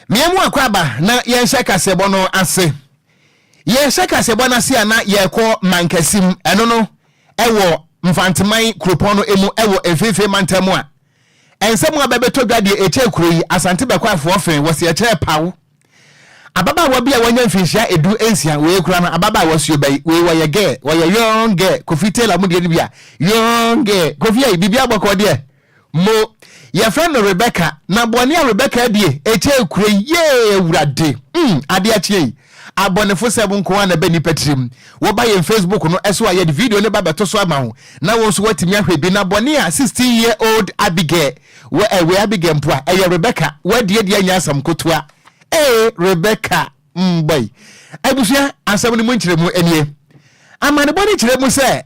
Mmiɛmu akɔ aba na yɛnhyɛ kaseɛbɔ no ase. Yɛhyɛ kaseɛbɔ no ase a na yɛrekɔ Mankasim, ɛno no ɛwɔ Mfanteman kuropɔn no mu ɛwɔ Mfimfini mantam a nsɛm a bɛbɛtɔ dwa deɛ ɛkyɛ kuro yi Asante bɛkɔ afoɔ fe wɔsi ɛkyerɛ paw. Ababaawa bi a wanya mfinhyia 16, wei kura no ababaawa suo bɛyi, wei wɔyɛ girl, wɔyɛ young girl. Kofi Taylor mu deɛ no bi a young girl Kofi ayi biribi abɔkɔ deɛ mo yɛfrɛ no Rebecca. Na bɔne a Rebecca adie ɛkyɛ kuro yi yee awurade adeɛ akyeɛ yi abɔnefo sɛm nko a na ɛbɛ nipa tirim. Wɔba yɛn Facebook no ɛso a yɛde video ne ba bɛto so ama wo na wɔn nso wɔatumi ahwɛ bi. Na bɔne a 16 year old Abigail wɔ ɛwɛ Abigail mpo a ɛyɛ Rebecca wɔadie deɛ anya asɛm kotoa. Ee, Rebecca mbɔi abusua, asɛm no mu nkyerɛmu nie. Amanebɔ no kyerɛ mu sɛ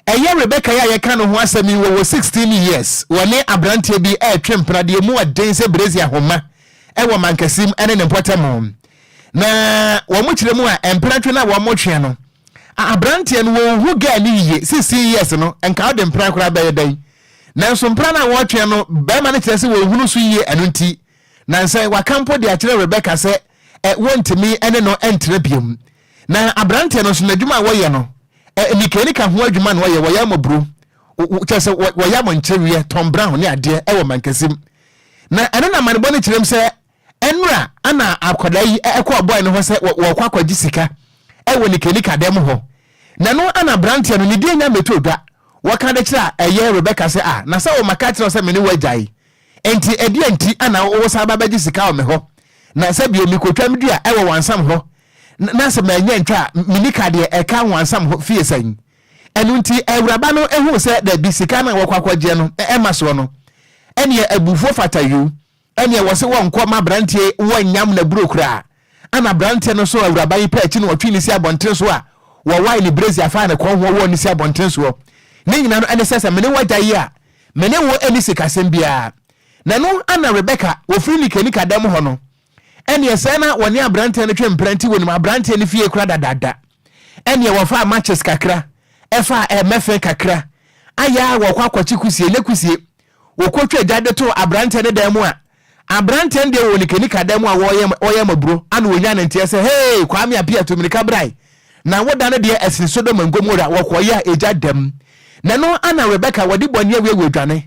ɛyɛ Rebecca yi a yɛka no ho asɛm yi wɔwɔ 16 years, wɔne aberanteɛ bi ɛretwe mpenadeɛ mu ɔden sɛ brezi ahoma ɛwɔ Mankasim ɛne ne mpɔtam. Na wɔn kyerɛ mu a mpenatwe no a wɔn tweɛ no, aberanteɛ no wɔnhu girl no yie. 16 years no nka wode mpena koraa bɛyɛ dɛn? Nanso mpena no a wɔretwe no, bɛrima no kyerɛ sɛ wɔnhunu so yie. Ɛno nti na nsɛ waka mpo de akyerɛ Rebecca sɛ ɛ wɔntumi ɛne no ɛntena biom. Na aberanteɛ no nso n'adwuma a wɔyɛ no ɛ nikanika ho adwuma na wɔyɛ, wɔyɛ amaburo, kyerɛ sɛ wɔyɛ amɔnkyɛweɛ Tom Brown ne adeɛ ɛwɔ Mankasim. Na ɛno na amanebɔ no kyerɛm sɛ ɛnura ana akwadaa yi ɛkɔ ɔbɔɛ no hɔ sɛ wɔkɔ akɔgye sika ɛwɔ nikanika dɛm hɔ. Na no ana aberanteɛ no ne deɛ nya mɛto dwa wɔka de kyerɛ a ɛyɛ Rebecca sɛ a na sɛ wɔmaka kyerɛ sɛ me ne wɔagyae nti ɛdeɛ nti ana wo san ba bɛgye sika wɔ me hɔ? Na sɛ bio mekotwa me dua ɛwɔ wansam hɔ na sɛ manya ntwa a meni ka deɛ ɛka wansam hɔ fie sɛn. Ɛno nti awuraba no ehu sɛ dabi, sika no a wɔkɔ akɔgyeɛ no ɛma soɔ no ɛneɛ abufuo fata yiw, ɛneɛ wɔ sɛ wɔnkɔ ma aberanteɛ wɔnyam na buro koraa. Ana aberanteɛ no so awuraba yi pɛ akyi no wɔtwe ne si abɔnten so a wɔwae ne brezi afa ne kɔn ho wɔ ne si abɔnten soɔ. Ne nyinaa no ɛne sɛ sɛ mene wagya yi a mene wo ani sikasɛm biara. Na no ana Rebecca wɔfiri nikanika dɛm hɔ no ɛneɛ sɛ na wɔne aberanteɛ no twe mprɛnti wɔ nim aberanteɛ no fie kora dadaada. Ɛneɛ wɔfa matches kakra ɛfa ɛmɛfɛ kakra ayɛ a wɔkɔ akɔkye kusie ne kusie wɔkɔtwa agya de to aberanteɛ no dan mu a aberanteɛ no deɛ wɔ nikanika dan mu a wɔyɛ maburo ana wɔnya ne nteɛ sɛ hey, Kwame Apia to mirika brae na woda no deɛ ɛsene Sodom and Gomora wɔkɔyɛ a ɛgya dam. Na no ana Rebecca wɔde bɔne awie wɔ adwane.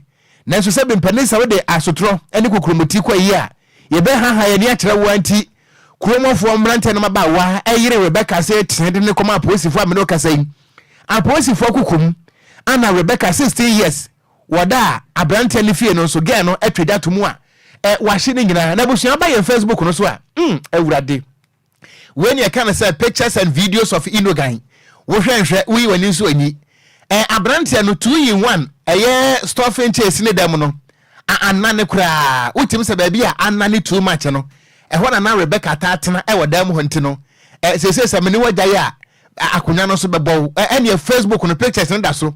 Nanso sɛ bempani sɛ wode asotorɔ ne kokuromoti kɔ yi a yɛbɛhaha yɛni akyerɛ wo nti kuromɔfoɔ mmeranteɛ no mabaawa ɛyere Rebecca sɛ tene de ne kɔma apolisifoɔ a mene kasa yi apolisifoɔ kokom. Ana Rebecca 16 years wɔda a aberanteɛ no fie no nso girl no atwa gya to mu a ɛ wahye ne nyinaa. Na abusua ba yɛn Facebook no so a awurade wei ne ɛka no sɛ pictures and videos of inogan wohwɛ nhwɛ woyi w'ani nso ani ɛ aberanteɛ no two in one ɛyɛ stuffing chairs ne dɛm no anane koraa. Wotumi sɛ baabi a anane too much no ɛhɔ na na Rebecca taa tena ɛwɔ dan mu hɔ. Nti no ɛ sese sɛ mene wagya yi a akonnwa no nso bɛbɔ wo. Ɛneɛ Facebook no pictures no da so.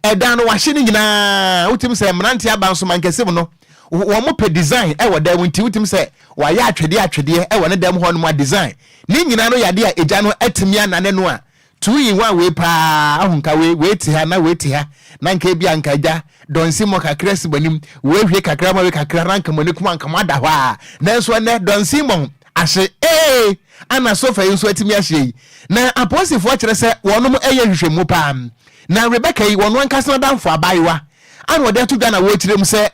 Ɛdan no wahye no nyinaa. Wotumi sɛ mmeranteɛ aba nso mankɛse mu no wɔn mo pɛ design ɛwɔ dan mu nti wotumi sɛ wayɛ atwedeɛ atwedeɛ ɛwɔ ne dan mu hɔ nom a design ne nyinaa no yɛ a egya no atumi anane no a two in one wei paa ahunka wei wei te ha na wei te ha na nka ebi anka gya dɔnsi mɔ kakra si mo anim wei hwie kakra ma wei kakra na nka mo ani kuma nka mo ada hɔ a. Nanso ɛnɛ dɔnsi mɔ ahye ee ana sofa yi nso atumi ahyɛ yi. Na apolisifoɔ kyerɛ sɛ wɔnom ɛyɛ nhwehwɛmu paa. Na Rebecca yi wɔn ankasa nadamfo abaayewa ana wɔde ato dwa na wɔrekyerɛ mu sɛ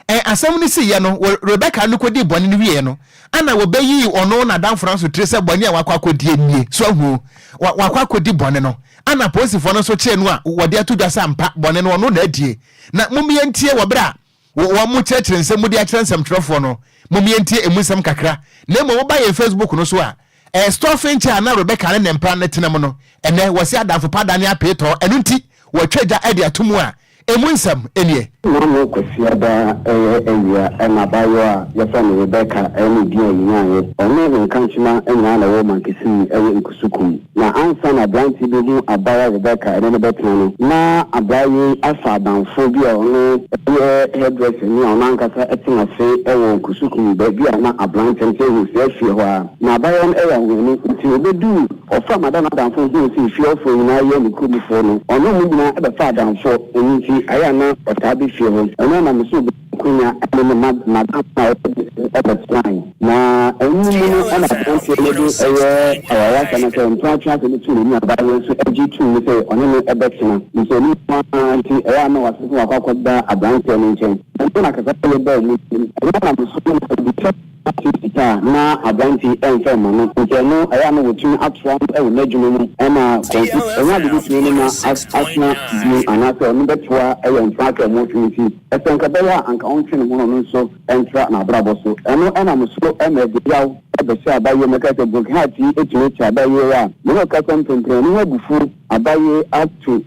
ɛ asɛm no si yɛ no Rebecca no kɔdi bɔne no wie no ana wɔbɛyi ɔno n'adamfo no nso tiri sɛ bɔne a wakɔ akɔdi nie so ahu wakɔ akɔdi bɔne no. Ana apolisifoɔ no nso kyerɛ no a wɔde ato dwa sɛ ampa bɔne no ɔno na adie. Na mommie ntie wɔ berɛ a wɔn mo kyerɛkyerɛ nsɛm mu de akyerɛ nsɛmtwerɛfoɔ no. Mommie ntie emu nsɛm kakra. Na mmom woba yɛn Facebook no so a ɛɛ stuffing chair na Rebecca ne ne mpra ne tena mu no ɛnɛ wɔsi adamfo pa dane apeetɔ. Ɛno nti wɔatwa gya ɛde ato mu a emu nsɛm ɛnie. Maame Kwasiada ɛyɛ awia ɛna abaayewa a yɛfrɛ no Rebecca ɛne din a yɛnyaeɛ ɔno ne nkankyema nyinaa na ɛwɔ Mankessim ɛwɔ Nkusukum. Na ansa na aberante bi hu abaayewa Rebecca ɛne no bɛtena no na abaayewa yi afa adamfo bi a ɔno ɛyɛ hairdresser ni a ɔno ankasa ɛte n'ase ɛwɔ Nkusukum baabi a na aberante no sɛ hu sɛ fie hɔ a na abaayewa no ɛyɛ ahoɔni nti obɛduu ɔfa madam adamfo hu sɛ fie nyinaa yɛ ne kuromfoɔ no ɔno mu nyinaa ɛbɛfa adamfo. Ɛno nti ayɛ a na ɔtaa bi fie hɔ ɛno na me so akonya ɛne ne madam a ɔbɛtenae. Na ɛno mu no ɛna aberanteɛ no de ɛyɛ awareasɛm no sɛ mpratwe asɛm no too n'anim a abaayewa nso gye too mu sɛ ɔne no bɛtena. Nso ɛno mu ara nti ɛyɛ a na wasesa wakɔ akɔda aberanteɛ no nkyɛn. Ɛno na akasakasa baa mu nti ɛno nam so ma ɔbisa aberanteɛ sika a na aberanteɛ yi ɛmfa mma no. Nti ɛno ɛyɛ a na wɔtumi atoa no wɔ n'adwuma mu ɛma kɔnfu ɛnyɛ ade bɛtumi ne no atena bio anaasɛ ɔno bɛtoa ɛyɛ mpratwe a wɔtwe nti ɛsɛ nka ɛbɛyɛ a anka ɔntwe ne ho na ɔno nso ntra n'abrabɔ so. Ɛno nam so ma ɛde yaw bɛhyɛ abayie mu. Ɛka sɛ Burckhardt yi tumi te abayie a me ne wo kasa mprempren ne ho abufuo abayie ato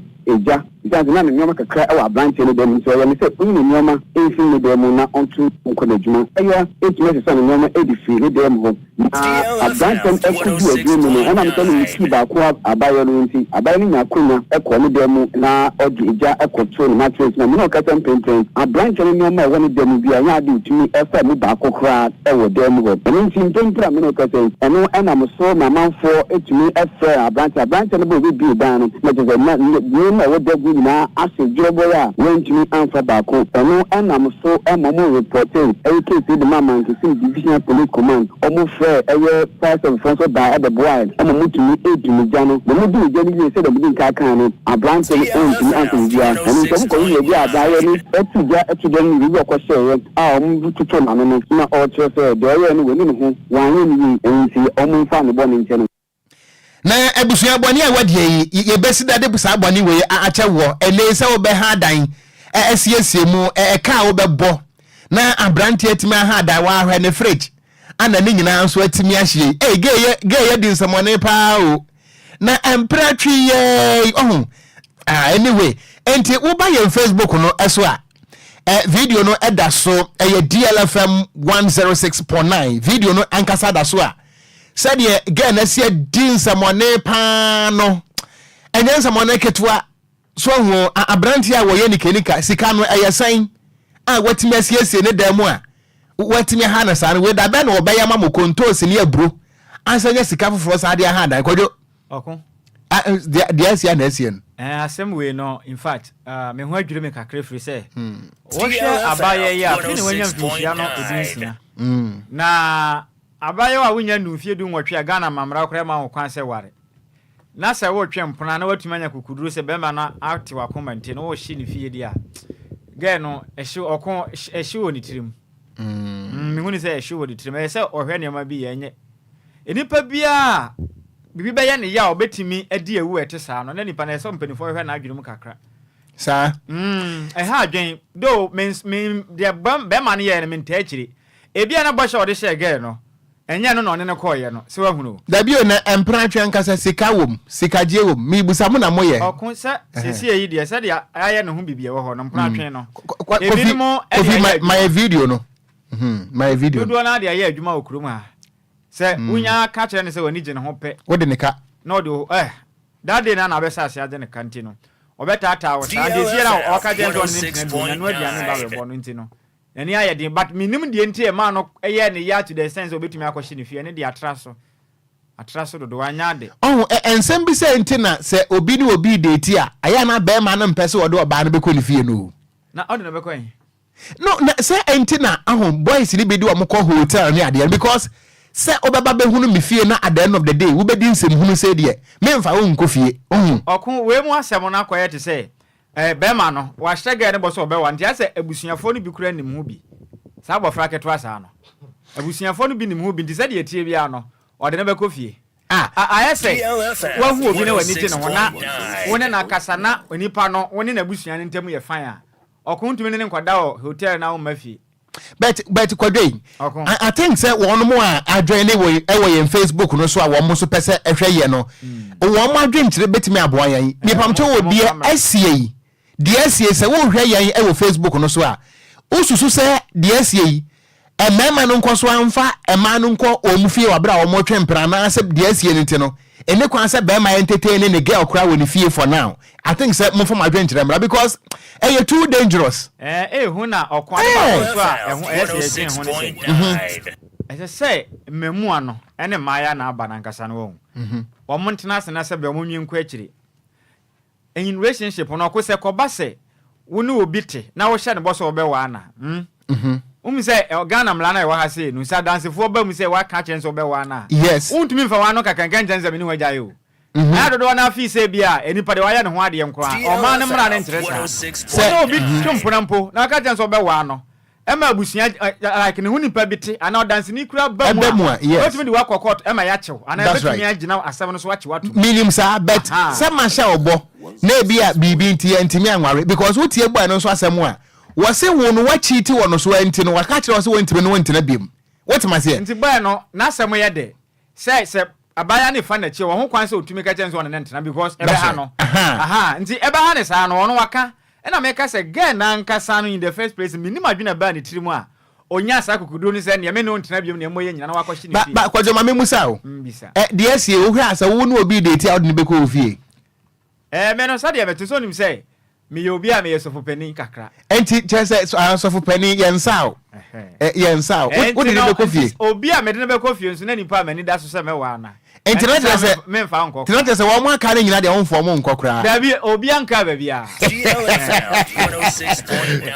gya ɛsiane sɛ na ne nneɛma kakra wɔ aberanteɛ no dan mu nti ɔyɛ no sɛ ɔnyi ne nneɛma mfiri ne dan mu na ɔnto nkɔ n'adwuma. Ayewa tumi sesa ne nneɛma de firi ne dan mu hɔ. Na aberanteɛ no kɔduu adwuma mu no, ɛnam sɛ na ne tii baako abayewa no nti, abayewa no nyaa akwanya kɔɔ ne dan mu na ɔde gya kɔtoo ne mattress mu. A me ne wo rekasa mprempren, aberanteɛ no nneɛma a ɛwɔ ne dan mu biara, ɛnyɛ ade a ɔtumi faa mu baako koraa wɔ dan mu hɔ. Ɛno nti, mprempren a me ne wo rekasa yi, ɛno nam so ma amanfoɔ tumi frɛɛ aberanteɛ. Aberanteɛ no ba a ɔbɛbuee dan no, na kyerɛ sɛ na nneɛma a ɛwɔ dan mu nyinaa ahye dwerɛbɔe a wɔantumi amfa baako. Ɛno nam so ma wɔrepɔtee ɛyɛ case yi de maa Mankesim Divisional Police Command. Wɔfrɛɛ ɛyɛ fire service foɔ nso baa ɛbɛboaɛ ma wɔtumi dum gya no. Na wɔdum gya no wiee sɛdeɛ medi nkan kae no, aberanteɛ no antumi amfa biribiara. Ɛno nti wɔkɔhwehwɛɛ baabi a abaayewa no to gya to dan no mu, baabi a ɔkɔhyɛeɛ a wɔtotoo n'ano no, na ɔrekyerɛ sɛ deɛ ɔyɛeɛ no wanu ne ho, wanyɛ no yie, ɛno nti wɔmfa ne bɔne nkyɛ no. Na abusua bɔne a woadie yi, yɛbɛsi da de saa bɔne wei akyɛ woɔ. Ɛnnɛ yi sɛ wobɛha adan, asiesie mu, ɛka a wobɛbɔ na aberanteɛ atumi aha adan, wahwɛ ne fridge ana ne nyinaa nso atumi ahye yi. Ei, gay yɛ gay yɛ di nsɛmɔne paa o. Na mpira twi yɛi, ɔho. Ah, anyway, enti woba yɛn Facebook no ɛso a, eh, video no ɛda so, ɛyɛ DLFM 106.9. Video no ankasa da so a, Sɛdeɛ girl no asi adi nsɛmɔne paa no, ɛnyɛ nsɛmɔne ketewa. So ahu aberanteɛ a wɔyɛ nikanika, sika no ɛyɛ sɛn a watumi asiesie ne dan mu a watumi aha no saa no, wei da bɛn na wɔbɛyɛ ama mo kontoosi ne aburo ansa nya sika foforɔ saa de aha dan kwadwo? Ɔko. Deɛ asia na asie no. Eh, asɛm wei no, in fact, uh, me ho adwiri me kakra firi sɛ hmm. wohwɛ abayɛ yi a afei na wanya mfinhyia no 16. Na Abaayewa a wonnya nnuu mfeɛ dunwɔtwe a Ghana amammara koraa mma wo kwan sɛ ware, na sɛ woretwe mpena na woatumi anya kukuduro sɛ barima no ate w'akoma nti na worehye ne fie deɛ a, girl no, ɛhye, ɔko, ɛhye wɔ ne tirim. Mm, mehu ne sɛ ɛhye wɔ ne tirim. Ɛyɛ sɛ ɔhwɛ nneɛma bi yɛ, ɛnyɛ. Nnipa biara a biribi bɛyɛ ne ya a ɔbɛtumi adi awu a ɛte saa no, na nipa no ɛyɛ sɛ mpanimfoɔ hwehwɛ n'adwene mu kakra. Saa. Mm, ɛha adwene. Though, me, me, deɛ bɛrima no yɛɛ no, mentaa akyire. Ebia na bɔhyɛ a ɔde hyɛɛ girl no, ɛnyɛ ɛno na ɔne no kɔeɛ no, sɛ woahunu o. Dabi o, na mpena atwe ankasa, sika wom, sikagyeɛ wom, mebusa mo na moyɛ. Ɔko sɛ seesei yi deɛ sɛdeɛ ayɛ ne ho biribi ɛwɔ hɔ no, mpena atwe no, Kofi, ebinom de Kofi, ayɛ ma, adwuma. ma yɛ video no, Mhm, ma yɛ video no. Dodoɔ no ara de ayɛ adwuma wɔ kurom ha. Sɛ wonya ka kyerɛ no sɛ w'ani gye ne ho pɛ. Wode ne ka. Na ɔde wo, eh, that day no ara na abɛhyɛ aseɛ agye ne ka nti no, ɔbɛtaataa wo saa. Nti seesei na ɔka kyerɛ no sɛ ɔne no ntena bio, na ɛno aduane ba bɛbɔ no nti no, N'ani ayɛ den but mennim deɛ nti a ɛmaa no yɛɛ ne ya to the extent sɛ ɔbɛtumi akɔhye ne fie, ɛno deɛ atra so, atra so dodo, wanyɛ ade. Ɔho, ɛ nsɛm bi sɛɛ nti na sɛ obi ne obi redate a, ɛyɛ a na barima no mpɛ sɛ ɔde ɔbaa no bɛkɔ ne fie no o. Na ɔde no bɛkɔ he? No, na sɛ nti na aho boys no bi de wɔn kɔ hotel ne adeɛ no because sɛ wobɛba bɛhunu me fie na at the end of the day wobɛdi nsɛmhunu sei deɛ, memfa wo nkɔ fie, wohu. Ɔko, wei mu asɛm no akɔyɛ te sɛ Eh bɛɛma no wahyɛ girl no bɔ sɛ ɔbɛware nti ayɛ sɛ abusuafoɔ no bi koraa nim ho bi saa abɔfra ketewa saa no abusuafoɔ no bi nim ho bi nti sɛdeɛ ɛteɛ biara no ɔde no bɛkɔ fie Ah. A ayɛ sɛ wahu obi na w'ani gye ne ho na wo ne no akasa na onipa no wo ne n'abusua no ntam yɛ fine a ɔko ntumi ne no nkɔda wɔ hotel na womma fie. But but Kwadwo yi, I, I think sɛ wɔn mo a adwene ne wɔ ɛwɔ yɛn Facebook no so a wɔn nso pɛ sɛ ɛhwɛ yɛ no, wɔn mo adwenkyerɛ betumi aboa yɛn. Mipamkyɛ wɔ deɛ asie yi, deɛ asie sɛ wohwɛ yɛn ɛwɔ Facebook no so a, wosusu sɛ deɛ asie yi, mmarima no nkɔ so amfa mmaa no nkɔ wɔn fie wɔ abere a wɔn retwe mpena anaasɛ deɛ asie no nti no, ɛne kwan sɛ bɛrima entertain ne girl koraa wɔ ne fie for now. I think sɛ momfa mo adwenkyerɛ mmra because ɛyɛ too dangerous. Ɛɛ ehu na ɔko ade baako nso a ɛho ɛyɛ sɛ yɛdwen ho ne sɛ, ɛsɛ sɛ mmaamua no ne mmayewa na aba no ankasa no wahu. Wɔn ntena ase na sɛbɛ wɔn nwi nkɔ akyire. In relationship no ɔko sɛ kɔba sɛ wo ne obi te na wohyɛ no bɔ sɛ wobɛwaa no a, hmm. Wohu sɛ Ghana mmara no a ɛwɔ ha sei no, sɛ adansefoɔ ba mu sɛ woaka akyerɛ no sɛ wobɛwaa no a, wontumi mfa w'ano kaka nka nkyerɛ no sɛ me ne wo agyae o. Ɛyɛ a dodoɔ no ara fii sɛ ebia nnipa deɛ wayɛ ne ho adeɛ nko ara. Ɔman no mmara no nkyerɛ saa. Wo ne obi twe mpena mpo na woka kyerɛ no sɛ wobɛwaa no, ɛma abusua like ne ho nipa bi te anaa ɔdanseni koraa ba mu a, wɔbɛtumi de wo akɔ court ma yɛakye wo anaa yɛbɛtumi agyina asɛm no so akye wo atom. Menim saa but sɛ mahyɛ wo bɔ na ebia biribi nti yɛntumi anware because wotie boy no nso asɛm a, Wɔse wo no woacheati wɔ no so ara nti no waka akyerɛ wo sɛ wontumi ne wo ntena biom. Wotem aseɛ? Nti boy no n'asɛm yɛ dɛ sɛ sɛ abaayewa no fa n'akyi a ɔwɔ ho kwan sɛ otumi ka kyerɛ no sɛ ɔne no ntena because ɛbɛha no. Ahaa nti ɛbɛha no saa no ɔno waka. Ɛna meka sɛ girl no ankasa no in the first place mennim adwene a ɛbaa ne tirim a ɔnyaa saa akokoduro no sɛ neɛ me ne wo ntena biom neɛ mmɔ yɛ nyina na wakɔhye ne fie. Ba Kwadwo ma memmusa wo. Mbisa. Ɛ deɛ asie wohwɛ a sɛ wo ne obi redate a wode no bɛkɔ wo fie? Ɛɛ me no sɛdeɛ mete sɛ onim sɛ Meyɛ obi a meyɛ sɔfopanin kakra. Enti kyerɛ sɛ ah, sɔfopanin yɛn nsa o. Yɛn nsa o. Wode ne bɛkɔ fie. Obi a mede no bɛkɔ fie nso na nipa a m'ani da so sɛ mɛwaa no. Enti na kyerɛ sɛ memfa nkɔ. Nti na kyerɛ sɛ wɔn aka no nyinaa deɛ wɔmfa wɔn nkɔ koraa. Dabi, obi anka baabiara.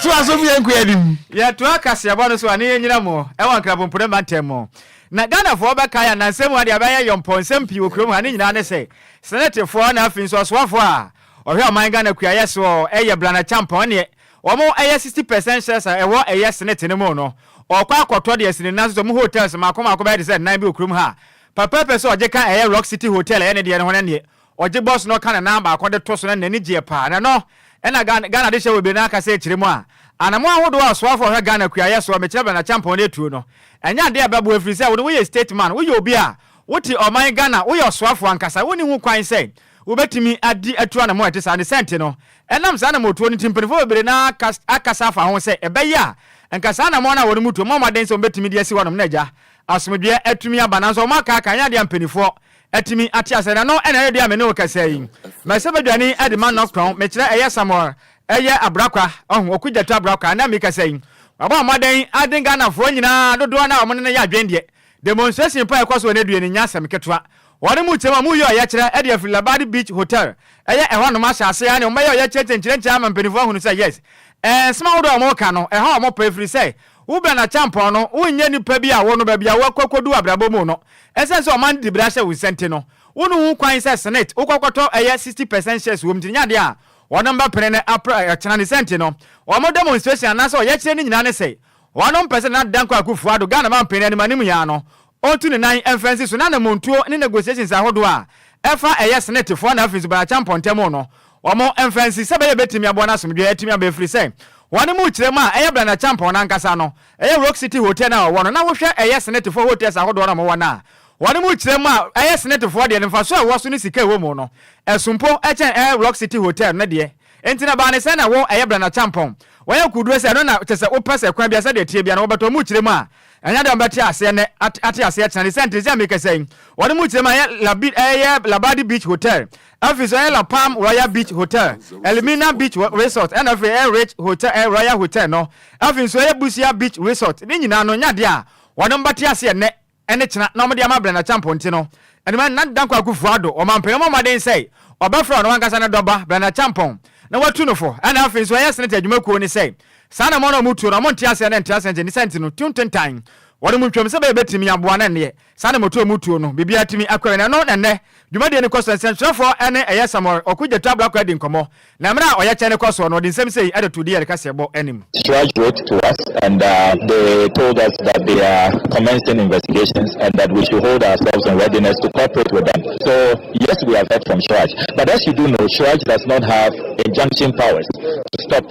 So aso mi yɛn kɔ anim. Yɛtoa kaseɛbɔ no so a ne yɛnyina mu ɛwɔ Nkrabompone mantam mu. Na Ghanafoɔ bɛkae a nnansa mu ha deɛ abɛyɛ yɔmpɔ nsɛm pii wɔ kurom ha ne nyinaa ne sɛ Senetefoɔ na afei nso ɔsoafoɔ a Ɔhwɛ ɔman Ghana kuayɛ soɔ ɛyɛ Blana Champɔn ɛneɛ wɔn ɛyɛ 60% shares a ɛwɔ ɛyɛ senate no mu no ɔkɔ akɔtɔ de asi ne nan so sɛ ɔmo hotels maako maako bɛyɛ te sɛ nnan bi wɔ kurom ha papa pɛ sɛ ɔgye ka ɛyɛ Rock City Hotel ɛyɛ ne deɛ no ho no ɛneɛ ɔgye bɔ so na ɔka ne nan baako de to so no n'ani gyeɛ paa na ɛno ɛna Ghana Ghana de hyɛ wɔ bebree no aka sɛ ɛkyerɛ mu a anamɔ ahodoɔ a ɔsoafoɔ ɔhwɛ Ghana kuayɛ soɔ mekyerɛ Blana Champɔn no atuo no ɛnyɛ adeɛ a ɛbɛboa ɛfiri sɛ wo no woyɛ state man woyɛ obi a wote ɔman Ghana woyɛ ɔsoafoɔ ankasa wonni ho kwan sɛ Wobetumi adi atu anammɔn a ɛte saa. Ne saa nti no, ɛnam saa anammɔntuo no nti, mpanimfoɔ bebree no ara akasa afa ho sɛ ɛbɛyɛ a anka saa anammɔn no a wɔn tuo, wɔmmɔ mmɔden sɛ wɔbetumi de asi hɔnom na agya asomdwoeɛ atumi aba. Nanso wɔakaaka, ɛnyɛ adeɛ a mpanimfoɔ atumi ate aseɛ. Na ɛno na ɛyɛ deɛ a me ne wo kasa yi. Mɛsɛ badwani de ma Nɔkrɔn, mekyerɛ ɛyɛ Samuel ɛyɛ Abrakwa, ɔho, Okudzeto Abrakwa, ɛnna mekasa yi. Wabɔ mmɔden aden Ghanafoɔ nyinaa dodoɔ no a wɔne no yɛ adwene deɛ, Demonstration pa a ɛkɔ so wɔ Nedue no nyɛ asɛm ketewa. Wɔn mu kyɛm a wɔreyɛ ɔyɛkyerɛ de afiri Labadi Beach Hotel, ɛyɛ ɛhɔnom ahyɛase ara ne wɔbɛyɛ ɔyɛkyerɛ kyɛnkyerɛnkyɛn ama mpanyimfo ahunu sɛ yes, nsɛm ahodoɔ a wɔreka no, ɛhaw wɔn paa ɛfiri sɛ wo Bernard Acheampong no, wonyɛ nipa bi a wo no baabi a woakɔ akɔdu wɔ abrabɔ mu no, ɛsiane sɛ ɔman de dibere ahyɛ wo nsa nti no, wonni ho kwan sɛ Senate wokɔ kɔtɔ ɛyɛ 60 percent shares wɔ mu nti nyɛ adeɛ a wɔnom bɛpene no aprɛ ɔkyena ne sɛ nti no wɔn demonstration anaasɛ ɔyɛkyerɛ no nyinaa ne sɛ Wɔnom pɛ sɛ Nana Dankwa Akuffo Addo, Ghana manpanin anim anim yi ara no, ɔntu ne nan mfa nsi so na anamontuo ne negotiations ahodoɔ a ɛfa ɛyɛ Senate foɔ na afei nso Barakyɛ mpɔntamu no wɔn mfa nsi sɛ ɛbɛyɛ ɛbɛtumi aboa na asomdwoeɛ atumi aba ɛfiri sɛ wɔn mu kyerɛ mu a ɛyɛ Brana Acheampong no ankasa no ɛyɛ Rock City Hotel no a ɔwɔ no na wohwɛ ɛyɛ Senate foɔ hotels ahodoɔ no a wɔwɔ no a wɔn mu kyerɛ mu a ɛyɛ Senate foɔ deɛ no mfasoɔ a ɛwɔ so ne sika a ɛwɔ mu no ɛso mpo kyɛn ɛyɛ Rock City Hotel no deɛ. Enti na ɛbaa ne sɛ na wo ɛyɛ Brana Champɔn. Wɔyɛ kuduro sɛ ɛno na kyɛ sɛ wopɛ sɛ kwan biara sɛdeɛ ɛteɛ biara no wɔbɛtɔ mu kyerɛ mu a ɛnyɛ adeɛ a wɔbɛte aseɛ nnɛ ate ate aseɛ kyena ne sɛ nti sɛ mekasa yi wɔde mu kyerɛ mu a ɛyɛ Labi ɛyɛ Labadi Beach Hotel afei nso ɛyɛ La Palm Royal Beach Hotel Elmina Beach Resort ɛna afei ɛyɛ Rich Hotel ɛyɛ Royal Hotel no afei nso ɛyɛ Busia Beach Resort ne nyinaa no nyɛ adeɛ a wɔde bɛte aseɛ nnɛ ne kyena na wɔde ama Brenda Acheampong nti no, ɛno ma Nana Dankwa Akufo-Addo, ɔmanpanyin ɔmmɔ mmɔden sɛ ɔbɛfrɛ ɔno ankasa ne dɔba, Brenda Acheampong, na watu no fo. Ɛna afei nso ɛyɛ Senate adwumakuo no sɛ saa anammɔn a wɔtuo no, wɔnte aseɛ na ɛnte aseɛ nti ne saa nti no, tu ntentan wɔn mu ntwam sɛ ɛbɛyɛ bɛtumi aboa na ɛnneɛ saa anammɔtuo a wɔtuo no, biribiara atumi akɔ awie. Na ɛno na ɛnnɛ dwumadie no kɔ so. Nsɛntwerɛfoɔ ne ɛyɛ Samuel Okudzeto Ablakwa adi nkɔmmɔ. Na mmerɛ a ɔyɛkyɛ no kɔ soɔ no, ɔde nsɛm sei de too DL kaseɛbɔ anim. CHRAJ wrote to us and they told us that they are commencing investigations and that we should hold ourselves in readiness to cooperate with them. So yes, we have heard from CHRAJ. But as you do know, CHRAJ does not have injunction powers to stop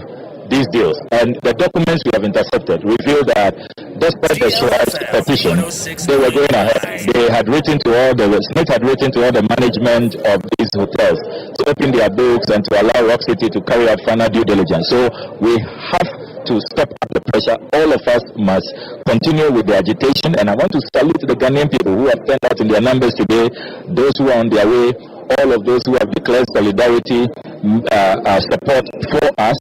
these deals. And the documents we have intercepted reveal that despite the CHRAJ petition, they were going ahead. They had written to all the, Smith had written to all the management of these hotels to open their books and to allow Rock City to carry out final due diligence. So we have to step up the pressure. All of us must continue with the agitation. And I want to salute the Ghanaian people who have turned out in their numbers today, those who are on their way, all of those who have declared solidarity, support for us.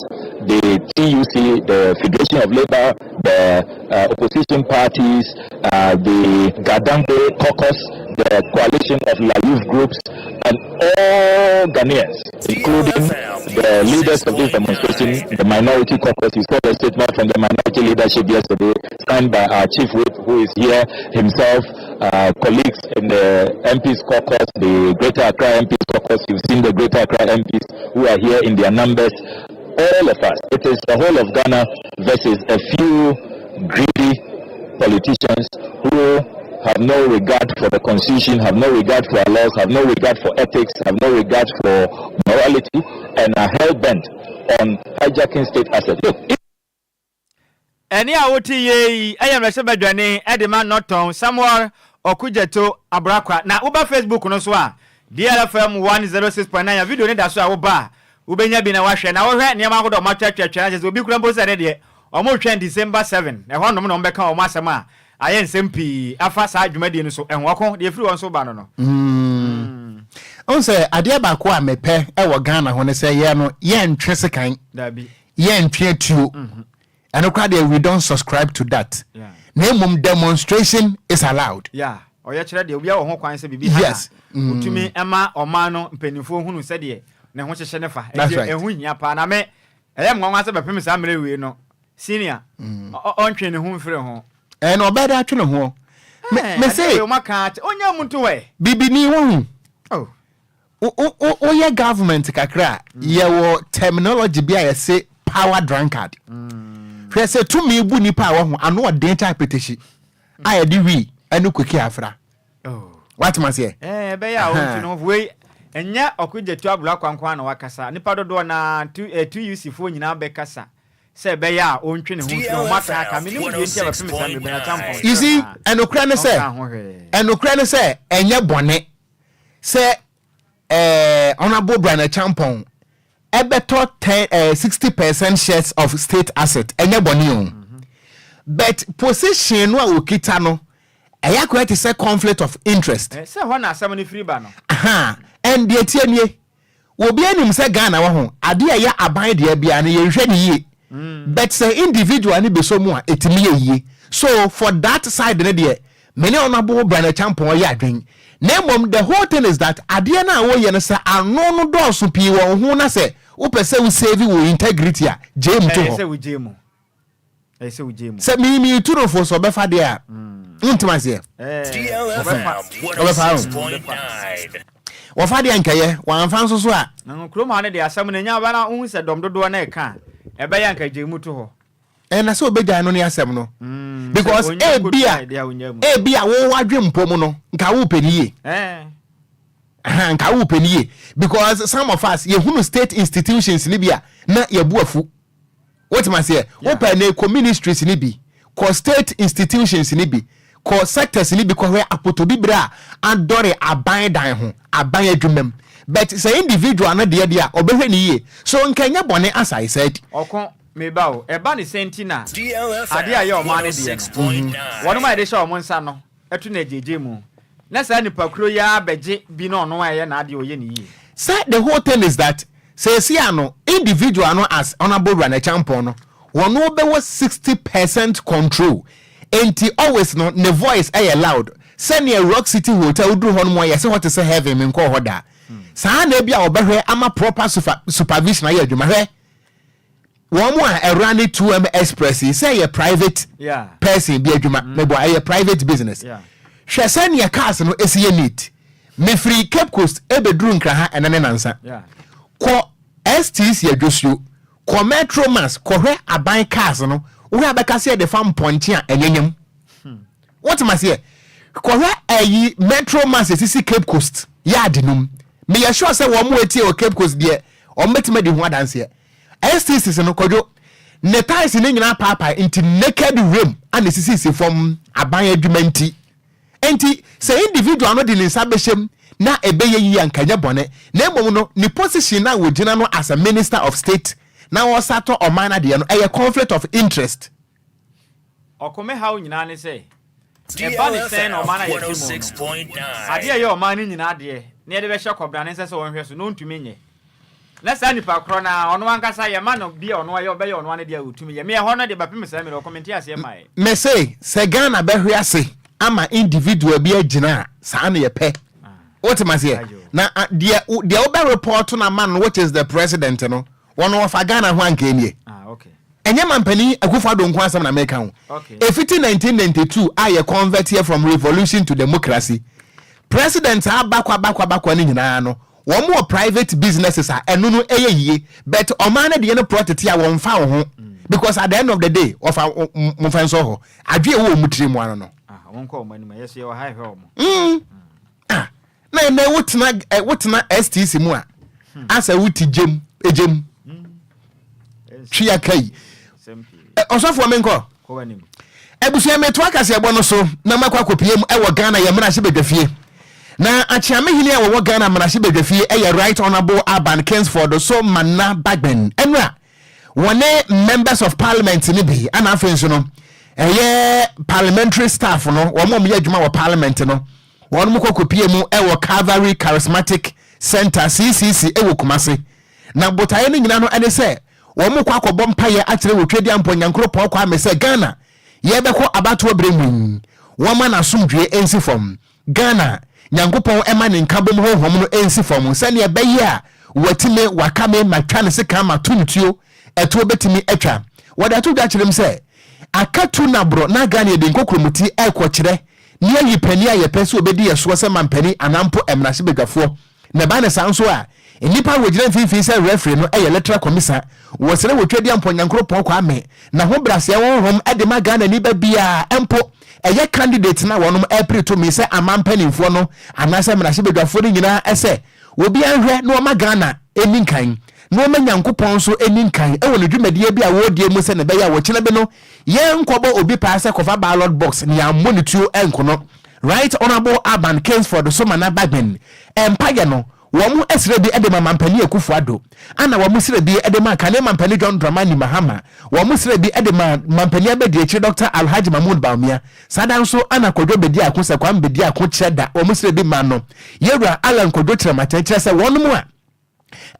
the TUC, the Federation of Labour, the opposition parties, the Gadangme caucus, the coalition of La Youth groups, and all Ghanaians, including the leaders of this demonstration, the minority caucus. You saw the statement from the minority leadership yesterday, signed by our chief whip, who is here himself, colleagues in the MPs caucus, the Greater Accra MPs caucus. You've seen the Greater Accra MPs who are here in their numbers. All of us. It is the whole of Ghana versus a few greedy politicians who have no regard for the constitution, have no regard for our laws, have no regard for ethics, have no regard for morality, and are hell bent on hijacking state assets. Look, Ɛne a wote yie yi ɛyɛ mmarahyɛbadwani ɛde ma Norton, Samuel Okudzeto Ablakwa. Na woba Facebook no so a, DLFM 106.9 a video ne da so a, woba a wobɛnya bi na wahwɛ na wohwɛ nneɛma ahodoɔ ɔmo atwatwatwa na kyerɛ sɛ obi kura mpo sɛ ne deɛ ɔmo twɛn December 7 ɛhɔ nom na ɔmo bɛka ɔmo asɛm a ayɛ nsɛm pii afa saa dwumadie no so. Ɛho ɔko deɛ efiri wɔn so ba no. Ɔn sɛ adeɛ baako a mepɛ ɛwɔ Ghana ho ne sɛ yɛn no yɛntwe sekan. Dabi. Yɛntwe atuo. Ɛno koraa deɛ, we don't subscribe to that. Na mmom demonstration is allowed. Yeah, ɔyɛ kyerɛ deɛ obiara wɔ ho kwan sɛ biribi ha na otumi ɛma ɔman no mpanimfoɔ hunu sɛdeɛ ne ho hyehyɛ ne fa. That's Nti right. ɛho hia paa na me ɛyɛ mwanwa sɛ bɛpem saa mmerɛ wei no, senior ɔntwe ne ho mfiri ho. Ɛna ɔbɛda atwe ne ho me Ade se wei ɔma ka kyɛ ɔnya mu nto ɛ. Bibini wohu. Oh. Woyɛ government kakra a, yɛwɔ terminology bi a yɛse power drunkard. Hwɛ sɛ tumi bu nipa a wɔho ano ɔden kyɛ apetehyi a yɛde wii ɛne koki afra. Oh. Watema seɛ. Ɛbɛyɛ a ɔntwe ne ho wei ɛnyɛ Okudzeto Ablakwa nko a na wakasa. Nipa dodoɔ na TUC foɔ nyinaa bɛkasa sɛ ɛbɛyɛ a ɔntwe ne ho mfiri ho. Ɔma ka aka menim deɛ nti a bɛpem saa mmerɛ bɛnya Champɔn. You see, ɛnokorɛ ne sɛ Ɔnka ho hwee. Ɛnokorɛ ne sɛ ɛnyɛ bɔne sɛ Honourable Bryan Acheampong ɛbɛtɔ 10 60% shares of state asset. Ɛnyɛ bɔne o, but position no a okita no ɛyɛ akɔyɛ te sɛ conflict of interest. Sɛ hɔ na asɛm no firi ba no. Aha, and deɛ tie nie, obi anim sɛ Ghana wɔ ho adeɛ a ɛyɛ aban deɛ bia no yɛnhwɛ ne yie, but sɛ individual ne bɛsɔ mu a, ɛtumi yɛ yie. So for that side ne deɛ, mene Honourable Bryan Acheampong yɛ adwen. Na mmom the whole thing is that adeɛ no a wɔyɛ no sɛ ano no dɔɔso pii wɔ ho na sɛ wopɛ sɛ wo save wɔ integrity a, gye mu to Ɛyɛ hɔ. Sɛ wogye mu, ɛyɛ sɛ wogye mu. Sɛ mimi tu no fo sɛ ɔbɛfa deɛ a, wontumi aseɛ. Ɔbɛfa. Ɔbɛfa o. Wɔfa deɛ nkɛyɛ wɔamfa nso so a. Na kurom ha no deɛ, asɛm no nya bana wohu sɛ dɔm dodoɔ no ɛka a, ɛbɛyɛ anka gye mu to hɔ. Ɛna sɛ obɛgyae no ne asɛm no because Sɛ onya ebi a kotu a, deɛ a onya mu. Ebi a wowɔ adwe mpɔ mu no nka wopɛ ne yie. Aha, nka wopɛ ne yie because some of us yɛhunu state institutions ni bi a na yɛbu afu. Wotem aseɛ? Wopɛ ne kɔ ministries ni bi, kɔ state institutions ni bi, kɔ sectors ni bi, kɔhwɛ apotobibire a adɔre aban dan ho, aban adwuma mu. But sɛ individual no deɛ a ɔbɛhwɛ ne yie so nka nyɛ bɔne. As I said, Ɔko meba o, ɛba ne sɛn ti na adeɛ a ɛyɛ ɔman no deɛ no, wɔnom a yɛde hyɛ ɔmo nsa no ɛto no agyegye mu na saa nipa kuro yi ara bɛgye bi na ɔno a ɛyɛ n'adeɛ ɔyɛ ne yie? Sɛ the whole thing is that sɛsi ano individual no as Honourable Bryan Acheampong no, wɔn bɛwɔ 60% control, nti always no ne voice ɛyɛ loud. Sɛnea Rock City Hotel woduru hɔ no mu a yɛsɛ hɔ te sɛ heaven, mi nkɔɔ hɔ daa saa na ebi a wɔbɛhwɛ ama proper supervision ayɛ adwuma. Hwɛ wɔn mu a ɛwura ne 2M Express yi sɛ ɛyɛ private person bi adwuma mɛbɔ, ɛyɛ private business. Hwɛ sɛnea cars no esi yɛ neat. Mefiri Cape Coast ebeduru Nkraha ɛnɛ ne nansa. Kɔ STC Adwosuo, kɔ Metro Mass, kɔhwɛ aban cars no. Wohwɛ abɛka sɛ yɛde fa mpɔnkye a ɛnyɛnyɛm. Wotem aseɛ? Kɔhwɛ ɛyi Metro Mass esisi Cape Coast yard nom. Meyɛ sure sɛ wɔn mo etie wɔ Cape Coast deɛ, wɔn bɛtumi adi ho adanseɛ. STC no, kɔdwo ne tyres ne nyinaa paapae nti naked rim ana esisisi fam aban adwuma nti. Nti sɛ individual no de ne nsa bɛhyɛ mu na ɛbɛyɛ yie a, nka nyɛ bɔne. Na mmom no ne position na wɔgyina no as a minister of state na wɔsa tɔ ɔman no adeɛ no, ɛyɛ conflict of interest. Ɔkome haw nyinaa ne sɛ ɛba ne sɛn na ɔman no a yɛte mu no, adeɛ a ɛyɛ ɔman no nyinaa deɛ na yɛde bɛhyɛ kɔbra ne nsa sɛ wɔnhwɛ so na ɔntumi nyɛ. Na saa nipa korɔ no ara, ɔno ankasa yɛma no bi a ɔno ayɛ, ɔbɛyɛ ɔno ara ne deɛ a ɔtumi yɛ. Me ɛhɔ no deɛ bɛpem saa mmerɛ ɔkɔ, mente aseɛ mmaeɛ. Mese sɛ Ghana bɛhwe ase ama individual bi agyina a, saa na yɛpɛ. Wote maseɛ? Na deɛ deɛ wobɛ report no ama no which is the president no, wɔn wɔfa Ghana ho anka nie. Ɛnyɛ mampanin Akufo Addo nko asɛm na meka ho. Ɛfiti 1992 a yɛ convert yɛ from revolution to democracy, president abakɔ abakɔ abakɔ no nyinaa no, Wɔn wɔ private businesses a ɛno no ɛyɛ yie but ɔman no deɛ no prɔ tete a wɔn fa wo ho because at the end of the day wɔfa mo fɛ nsɔ hɔ adwe ɛwɔ wɔn tiri mu ano no. Ah, wɔn kɔ wɔn anim ɛyɛ so yɛ wɔ ha ɛhwɛ wɔn. Ah, na ɛnɛ wotena ɛ wotena STC mu a hmm. asɛ wote gyem egyem hmm. twi aka yi ɔsɔfoɔ menkɔ. Abusua metoa kaseɛbɔ no so na makɔ akɔpie mu wɔ Ghana yɛn mmarahyɛbadwafie. Na Akyeamehene a wɔwɔ Ghana mmarahyɛbadwafie yɛ Right Honourable Alban Kingsford so Manna Bagbin. Ɛno a wɔne Members of Parliament no bi ana afei nso no ɛyɛ parliamentary staff no wɔn a wɔyɛ adwuma wɔ parliament no wɔn kɔ kɔpie mu wɔ Calvary Charismatic Center CCC wɔ Kumasi. Na botaeɛ no nyina no ne sɛ Wɔrekɔ akɔbɔ mpaeɛ akyerɛ wɔ Twedeampɔ Nyankoropɔn Kwame sɛ Ghana yɛrebɛkɔ abatoɔ berɛ mu yi, wɔmma n'asomdwoeɛ nsi fam. Ghana, Nyankopɔn mma ne nkabom honhom no nsi fam sɛdeɛ ɛbɛyɛ a watumi waka me matwa ne sekan mato no tuo, ɛtoɔ bɛtumi atwa. Wɔde ato dwa kyerɛ mu sɛ, aka tu na borɔ na Ghana yɛde nkokuromoti rekɔkyerɛ ne ayi panin a yɛpɛ sɛ ɔbɛdi yɛn soɔ sɛ mampanin anaa mpo mmarahyɛbadwafoɔ. Na ɛba no saa nso a, nnipa a wɔgyina mfimfini sɛ referee no yɛ Electoral Commissa, wɔsrɛ wɔ Twedeampɔn Nyankoropɔn Kwame n'ahobraseɛ honhom de ma Ghanani ba biara, mpo ɛyɛ candidate no a wɔnom repere tumi sɛ aman mpanimfoɔ no anaasɛ mmarahyɛbadwafoɔ no nyinaa sɛ obiara nhwɛ na wɔma Ghana nni nkan na wɔma Nyankopɔn nso nni nkan wɔ ne dwumadie bi a wɔredie mu sɛdeɛ ɛbɛyɛ a ɔkyena bi no yɛnkɔbɔ obi paa sɛ kɔfa ballot box na yɛammɔ ne tuo nkono. Right Honourable Alban Kingsford Somana Bagbin mpaeɛ no, wɔn srɛ bi de ma Mampanin Akufo Addo, ɛna wɔn srɛ bi de ma kane Mampanin John Dramani Mahama, wɔn srɛ bi de ma Mampanin Abadiakyire Dɔkta Alhaji Mahmood Bawumia, saa da nso ɛna Kwadwo Bediako Sir Kwame Bediako kyerɛ da wɔn srɛ bi ma no Yɛwura Allan Kwadwo Kyerematen kyerɛ sɛ wɔnom a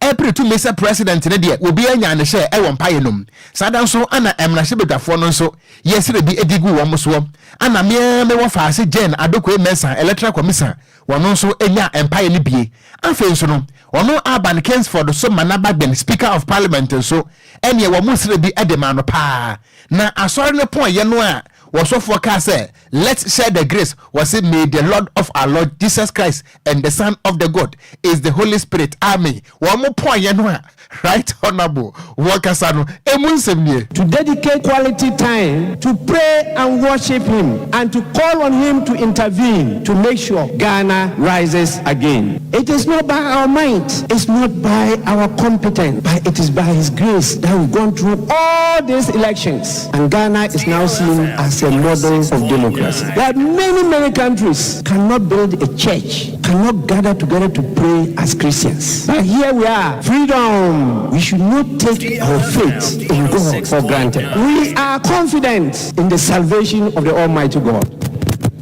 Ɛrepere tumi sɛ president no deɛ obiara nyaa ne hyɛ wɔ mpaeɛ no mu. Saa da nso na mmarahyɛbadwafoɔ no nso yɛ srɛ bi de guu wɔn soɔ. Ana me ara me wɔfaase Jane Adokoe Mensah, Electoral Commissioner, ɔno nso nyaa mpaeɛ no bie. Afei nso no, ɔno Alban Kingsford so Manaba Gben, Speaker of Parliament nso, ɛneɛ wɔn srɛ bi de maa no paa. Na asɔre no pɔeɛ no a wɔsɔfoɔ kaa sɛ, Let's share the grace, wɔse may the Lord of our Lord Jesus Christ and the son of the God is the Holy Spirit amen wɔn mo pɔnyɛ no a right honourable wɔ kasa no emu nsɛm nie. To dedicate quality time to pray and worship him and to call on him to intervene to make sure Ghana rises again. It is not by our might, it's not by our competence, but it is by his grace that we've gone through all these elections and Ghana is now seen as a model of democracy. There are many, many countries cannot build a church, cannot gather together to pray as Christians. But here we are, freedom. We should not take our faith in God for granted. We are confident in the salvation of the Almighty God.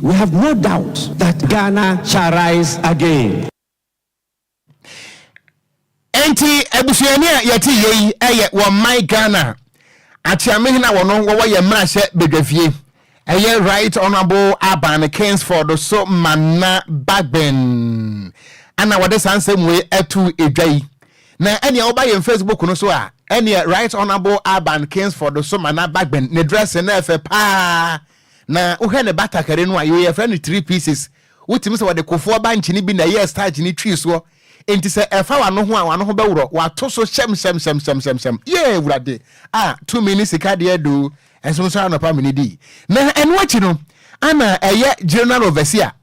We have no doubt that Ghana shall rise again. Enti abusuani a yɛte yɛ yi yɛ wɔ man Ghana Akyeamehene a wɔno wɔwɔ yɛ mmarahyɛ badwafie ɛyɛ Right Honourable Alban Kingsford so Manna Bagbin ana wɔde saa nsɛm wei ato edwa yi na ɛnea woba yɛn Facebook no so a ɛneɛ Right Honourable Alban Kingsford so Manna Bagbin ne dressing na ɛfɛ paa na wohwɛ ne batakari no a yɛfrɛ no three pieces wotumi sɛ wɔde kofoɔ bankye no bi na ɛyɛɛ starch no twii soɔ Enti sɛ ɛfa w'ano ho a, w'ano ho bɛworɔ, w'ato so hyɛmhyɛmhyɛmhyɛmhyɛm. Yee, Awurade, a tumi ne sika deɛ doo, ɛnso nso anɔpa mene dii. Na ɛno akyi no, ana ɛyɛ General Overseer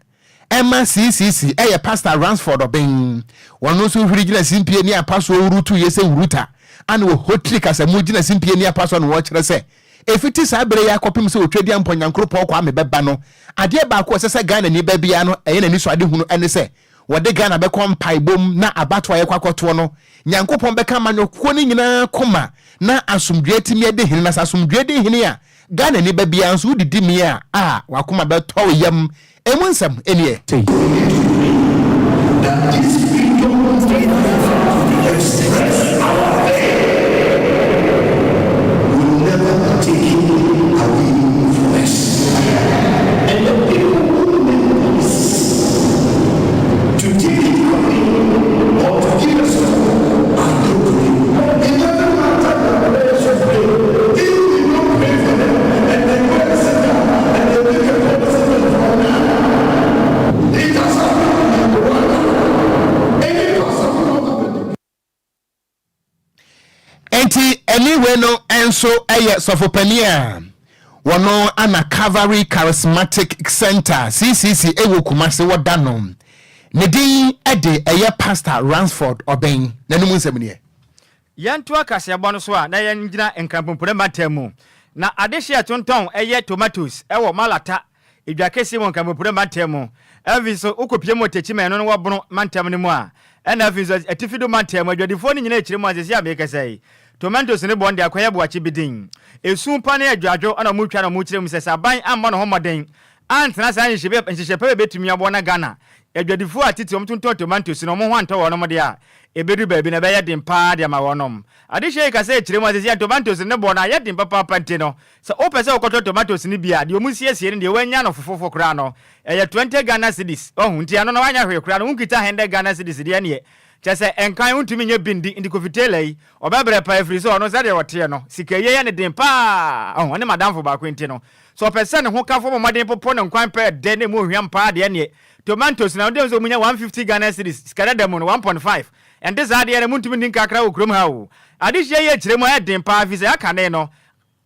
ɛma CCC, ɛyɛ Pastor Ransford Obeng. Ɔno nso hwiri gyina simpie ne apa soɔ wurutu yɛ sɛ wuruta. Ana wɔhotiri kasamu gyina simpie ne apa soɔ na wɔkyerɛ sɛ, ɛfiti saa berɛ yi akɔpem sɛ Otwadiampɔ Nyankoropɔn Kwame bɛba no, adeɛ baako a ɛsɛ sɛ Ghanani ba biara no ɛyɛ n'ani so adehunu ɛne sɛ, Wɔde Ghana bɛkɔ mpaebɔ mu na abatoɔ a yɛkɔ akɔtoɔ no, Nyankopɔn bɛka amanyɔkuo no nyinaa koma na asomdwoeɛ atumi adi hene. Na sɛ asomdwoeɛ di hene a, Ghanani ba biara nso wodidi mee a, a w'akoma bɛtɔ wo yam. Emu nsɛm nie. We need to pray that this freedom of the express our faith will never be taken away from us. And the people who make policies to take it away or to give us up are not praying. It doesn't matter the prayers you pray. If you don't pray for them and they go and sit down and they make a policy from now, it has happened in Rwanda. Any pastor who not happen. Enti anyway no nso yɛ sɔfopanin a wɔno ana Calvary Charismatic Center, CCC, ɛwɔ Kumase wɔda no. Ne din de ɛyɛ Pastor Ransford Ɔbɛn. N'anom nsɛm nie. Yɛntoa kaseɛbɔ no so a na yɛngyina Nkranpompore mantam mu. Na adehye a ɛtontɔn ɛyɛ tomatoes ɛwɔ Malata edwa kɛseɛ mu wɔ Nkranpompore mantam mu. Afei nso wokɔpie mu wɔ Techiman ɛno no wɔ Bono mantam no mu a ɛna afei nso Atifi do mantam mu adwadifoɔ no nyinaa ɛkyerɛ mu a seesei a merekasa yi tomatoes no bɔn de akɔyɛ boakye bi din. Esu pa ne adwadwo na wɔretwa na wɔrekyerɛ mu sɛ sɛ aban ammɔ ne ho mmɔden antena saa nhyehyɛ pa bi a ɛbɛtumi aboa na Ghana adwadifoɔ a titire wɔtontɔn tomatoes no wɔn ho antɔ wɔnom deɛ a ɛbɛduru baabi no ɛbɛyɛ den pa ara de ama wɔnom. Adehyeɛ yi ka sɛ ɛkyerɛ mu a seesei a tomatoes no boɔ no ayɛ den papaapa nti no sɛ wopɛ sɛ wokɔtɔ tomatoes no bi a deɛ wɔsiesie ne deɛ wɔanya no fofofo koraa no ɛyɛ 20 Ghana cedis wahu nti ɛno no woanyɛ hwee koraa no wonkita 100 Ghana cedis deɛ ɛneɛ kyerɛ sɛ ɛnkan wontumi nyɛ bi ndi nti Kofi Taylor yi ɔbɛbrɛ paa ɛfiri sɛ ɔno sɛdeɛ ɔteɛ no sikayie yɛ no den paa ɔho ɔne madamfo baako nti no sɛ ɔpɛ sɛ ne ho kafo bɔ mmɔden popo ne nkwan pɛ dɛ na emu ohwam paa deɛ neɛ tomatoes na wode sɛ ɔmunya 150 Ghana cedis sika dada mu no 1.5 ɛnte saa deɛ no montumi ndi nkakra wɔ kurom ha o. Adehyia yi akyerɛ mu ayɛ den paa firi sɛ akane no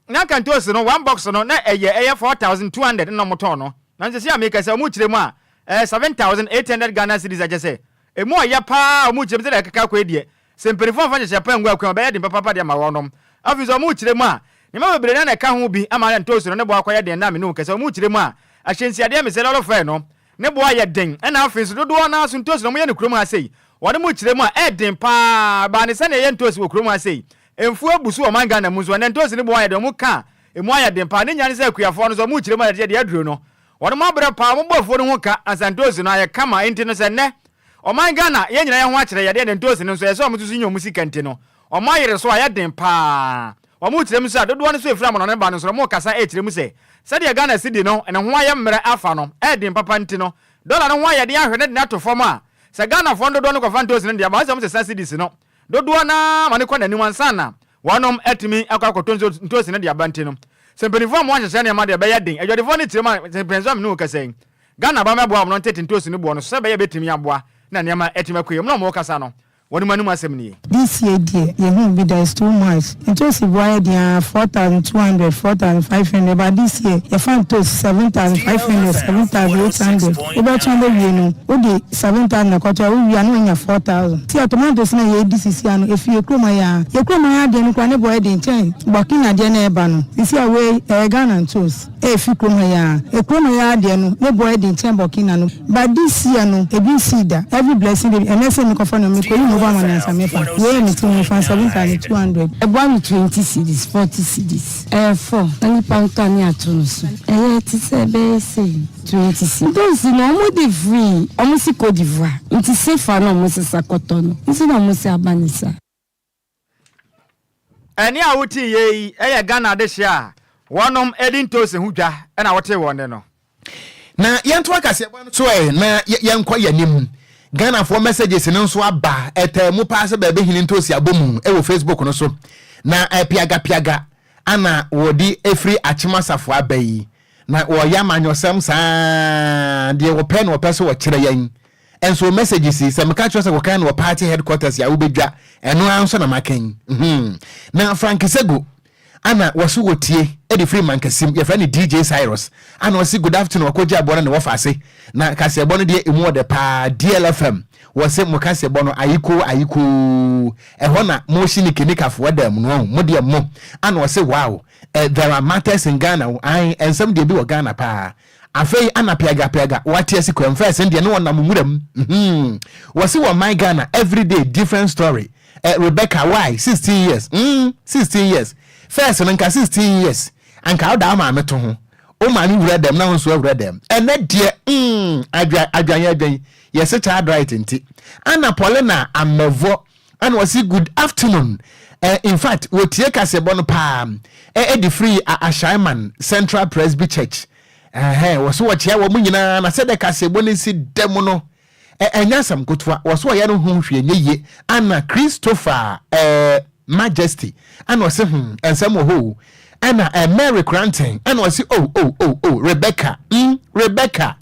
na anka ntoosi no one box no na ɛyɛ ɛyɛ 4200 na wɔtɔn no na seesei a meka sɛ wɔn kyerɛ mu a ɛyɛ 7800 Ghana cedis akyɛ sɛ emu ɔyɛ paa wɔn kyerɛ mu sɛdeɛ ɛkeka kɔ yi deɛ sɛ mpanimfoɔ amfa nhyehyɛ pa angu akwan mu a ɛbɛyɛ den papaapa de ama wɔnom. Afei nso wɔn kyerɛ mu a nneɛma bebree na na ɛka ho bi ama na ntoosi no ne bo akɔyɛ den na me ne wo kasa wɔn kyerɛ mu a ahyɛnsiadeɛ me sɛ lɔre fare no ne bo ayɛ den ɛna afei nso dodoɔ no ara so ntoosi no wɔyɛ no kurom ha sei wɔde mo kyerɛ mu a ɛyɛ den paa baa ne sɛnea ɛyɛ ntoosi wɔ kurom ha sei mfuo abu so wɔ ɔman Ghana mu nso ɛnɛ ntoosi ne bo ayɛ den wɔn ka a emu ayɛ den paa ne nyinaa ne sɛ akuafoɔ no nso wɔn kyerɛ mu a yɛde aduro no wɔn mo abrɛ paa wɔn bɔ afuo no ho ka ansa ntoosi no ayɛ kama enti no sɛ nnɛ ɔman Ghana yɛn nyinaa yɛn ho akyerɛ yadeɛ ne ntoosi no nso ɛsɛ wɔn nso so nya wɔn sika nti no wɔn ayere so ayɛ den paa wɔn kyerɛ mu sɛ dodoɔ no so efiri amanɔne ba no nso wɔn kasa ɛkyerɛ mu sɛ sɛdeɛ Ghana cedi no ne ho ayɛ mmerɛ afa no ɛyɛ den papa nti no dɔla no ho ayɛ den ahwɛ ne de no ato fam a sɛ Ghanafoɔ no dodoɔ no kɔfa ntoosi no deɛ ama sɛ wɔn sesa cedis no dodoɔ no ara ma no kɔ n'anim ansa na wɔnom atumi akɔ akɔtɔ ntoosi no de aba nti no sɛ mpanimfoɔ a wɔahyehyɛ nneɛma deɛ ɛbɛyɛ den adwadifoɔ no kyerɛ mu a sɛ mpanimfoɔ a mene wo kasa yi Ghana ba mɛboa wɔn no ntete ntoosi no boɔ no so sɛ ɛbɛyɛ bɛtumi aboa na nneɛma atumi akɔ yie mu na wɔn kasa no wɔnom anom asɛm nie. This year deɛ yɛhuu bi da, it's too much. Ntoosi boɔ ayɛ den aa, 4200, 4500 but this year yɛfa ntoosi 7500, 7800. Wobɛtɔn bɛwie no wode 7000 na ɛkɔtɔ a wowie a na wanya 4000. Sɛ tomatoes no a yɛredi sisi ano ɛfiri yɛ kurom ha yi aa. Yɛ kurom ha adeɛ no koraa ne boɔ yɛ den kyɛn Burkina deɛ no a ɛba no. Sisi a wei ɛyɛ Ghana ntoosi. Efi kurom ha yi ara. Ekurom ha yi ara deɛ no, ne boɔ yɛ den kyɛn Burkina no. But this year no, ebi nsii da. Every blessing day, ɛnnɛ sei mekɔfa no, mekɔyi mobile money ansa mefa. Wei yɛ me ti ho, mefa 7200. Ɛboa me 20 cedis, 40 cedis. Ɛyɛ four na nipa ntɔ a ne ato no so. Ɛyɛ te sɛ ɛbɛyɛ sei, 20 cedis. Ntoosi no ɔmo de firi ɔmo se Cote d'Ivoire nti sefa na ɔmo sesa kɔtɔ no nti na ɔmo se aba ne saa. Ɛnne a wotee yei yi yɛ Ghana adehyeɛ a wɔnom di ntoosi ho dwa na wotee wɔn nne no. Na yɛntoa kaseɛbɔ no so ɛ na yɛnkɔ yɛn anim. Ghanafoɔ messages no nso aba, ɛtaa mu paa sɛ baabi hene ntoosi abɔ mu wɔ Facebook no so. Na piagapiaga ana wɔde firi Akyem Asafo aba yi. Na wɔyɛ amanyɔsɛm saa deɛ wɔpɛ na wɔpɛ sɛ wɔkyerɛ yɛn. Nso messages yi, sɛ meka kyerɛ sɛ kɔkan no wɔ party headquarters a wobɛdwa, ɛno ara nso na maka yi. Hmm. Na Frank Sego, ana wɔso wɔtie de firi Mankasim, yɛfrɛ no DJ Cyrus, ana ɔse good afternoon, ɔkɔgye aboɔ no ne wɔfa ase, na kaseɛbɔ no deɛ ɛmu ɔdɛ paa, DLFM, wɔse mo kaseɛbɔ no ayikoo ayikoo, ɛhɔ na mo hye nikanikafoɔ da mu no, mo deɛ mo, ana ɔse wow, eh, there are matters in Ghana, ae, nsɛm deɛ bi wɔ Ghana paa. Afei ana piaga piaga wate asi kwam first ndeɛ ne wɔnam nwura mu mm wɔse wɔ man Ghana everyday different story eh, Rebecca why 16 years mm 16 years first no nka 16 years anka woda wo maame to ho wo maame wura dɛm na wo nso awura dɛm ɛnɛ deɛ mm adwa adwan adwan yɛse child right nti ana Paulina Amɛvɔ. Ɛna ɔse good afternoon eh, in fact wɔtie kaseɛbɔ no paa eh, ɛde firi Ashaiman Central Presby Church. Ɛhɛn, wɔso wɔkyea wɔn nyinaa na sɛdeɛ kaseɛbɔ no si da mu no eh, ɛnyɛ asɛm kotoa. Wɔso ɔyɛ no ho hwee nyɛ yie. Ana Christopher eh, Majesty ɛna ɔse hmm, nsɛm wɔ hɔ o. Ɛna eh, Mary Kranten ɛna ɔse oh oh oh oh Rebecca mm, Rebecca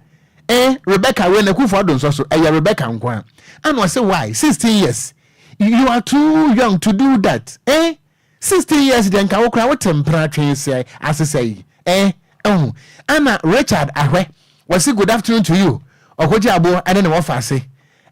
Eh Rebecca wei na Kufuor Addo nsɔ so ɛyɛ Rebecca nko a ɛna ɔse why 16 years you are too young to do that eh 16 years deɛ nka wo koraa wote mpena twe sɛ ase sɛ yi eh ɛho ɛna Richard Ahwɛ wɔse good afternoon to you ɔkɔgye aboɔ ɛne ne wɔfa ase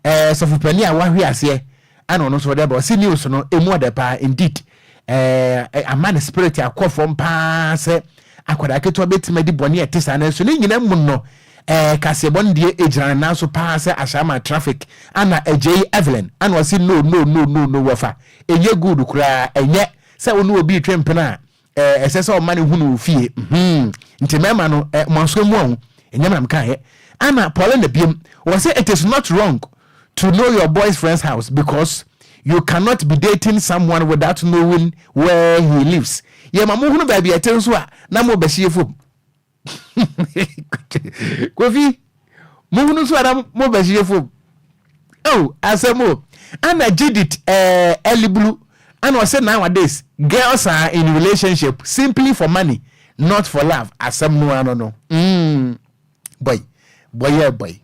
Eh sɔfo panin a wahwe aseɛ ɛna ɔno nso ɔde aba ɔsi news no emu ɔdɛ paa indeed eh ama ne spirit akɔ fam paa sɛ akwadaa ketewa bɛtumi adi bɔne a ɛte saa nanso ne nyina mu no eh kaseɛbɔ no deɛ ɛgyina ne nan so paa sɛ ahyɛ traffic ana agyei Evelyn ana ɔsi no no no no no wɔfa ɛnyɛ good koraa ɛnyɛ sɛ wo ne obi retwe mpena a Eh, ɛsɛ sɛ ɔma no hunu wo fie. Mm-hmm. Nti mmarima no, eh, mo aso mu ahu. Ɛnyɛ nam kaeɛ. Ana Paulina biom, wɔ sɛ it is not wrong to know your boy's friend's house because you cannot be dating someone without knowing where he lives. Yɛ ma mo hunu baabi ɛte nso a, na mo bɛhye fam. Kofi, mohunu nso ara mo bɛhyehyɛ fam. Oh, asɛm o. Ana Judith eh, Elibulu, ana ɔsɛ nowadays girls are in relationship simply for money, not for love. Asɛm no ano no. Mm. Boy, boy, yeah, boy.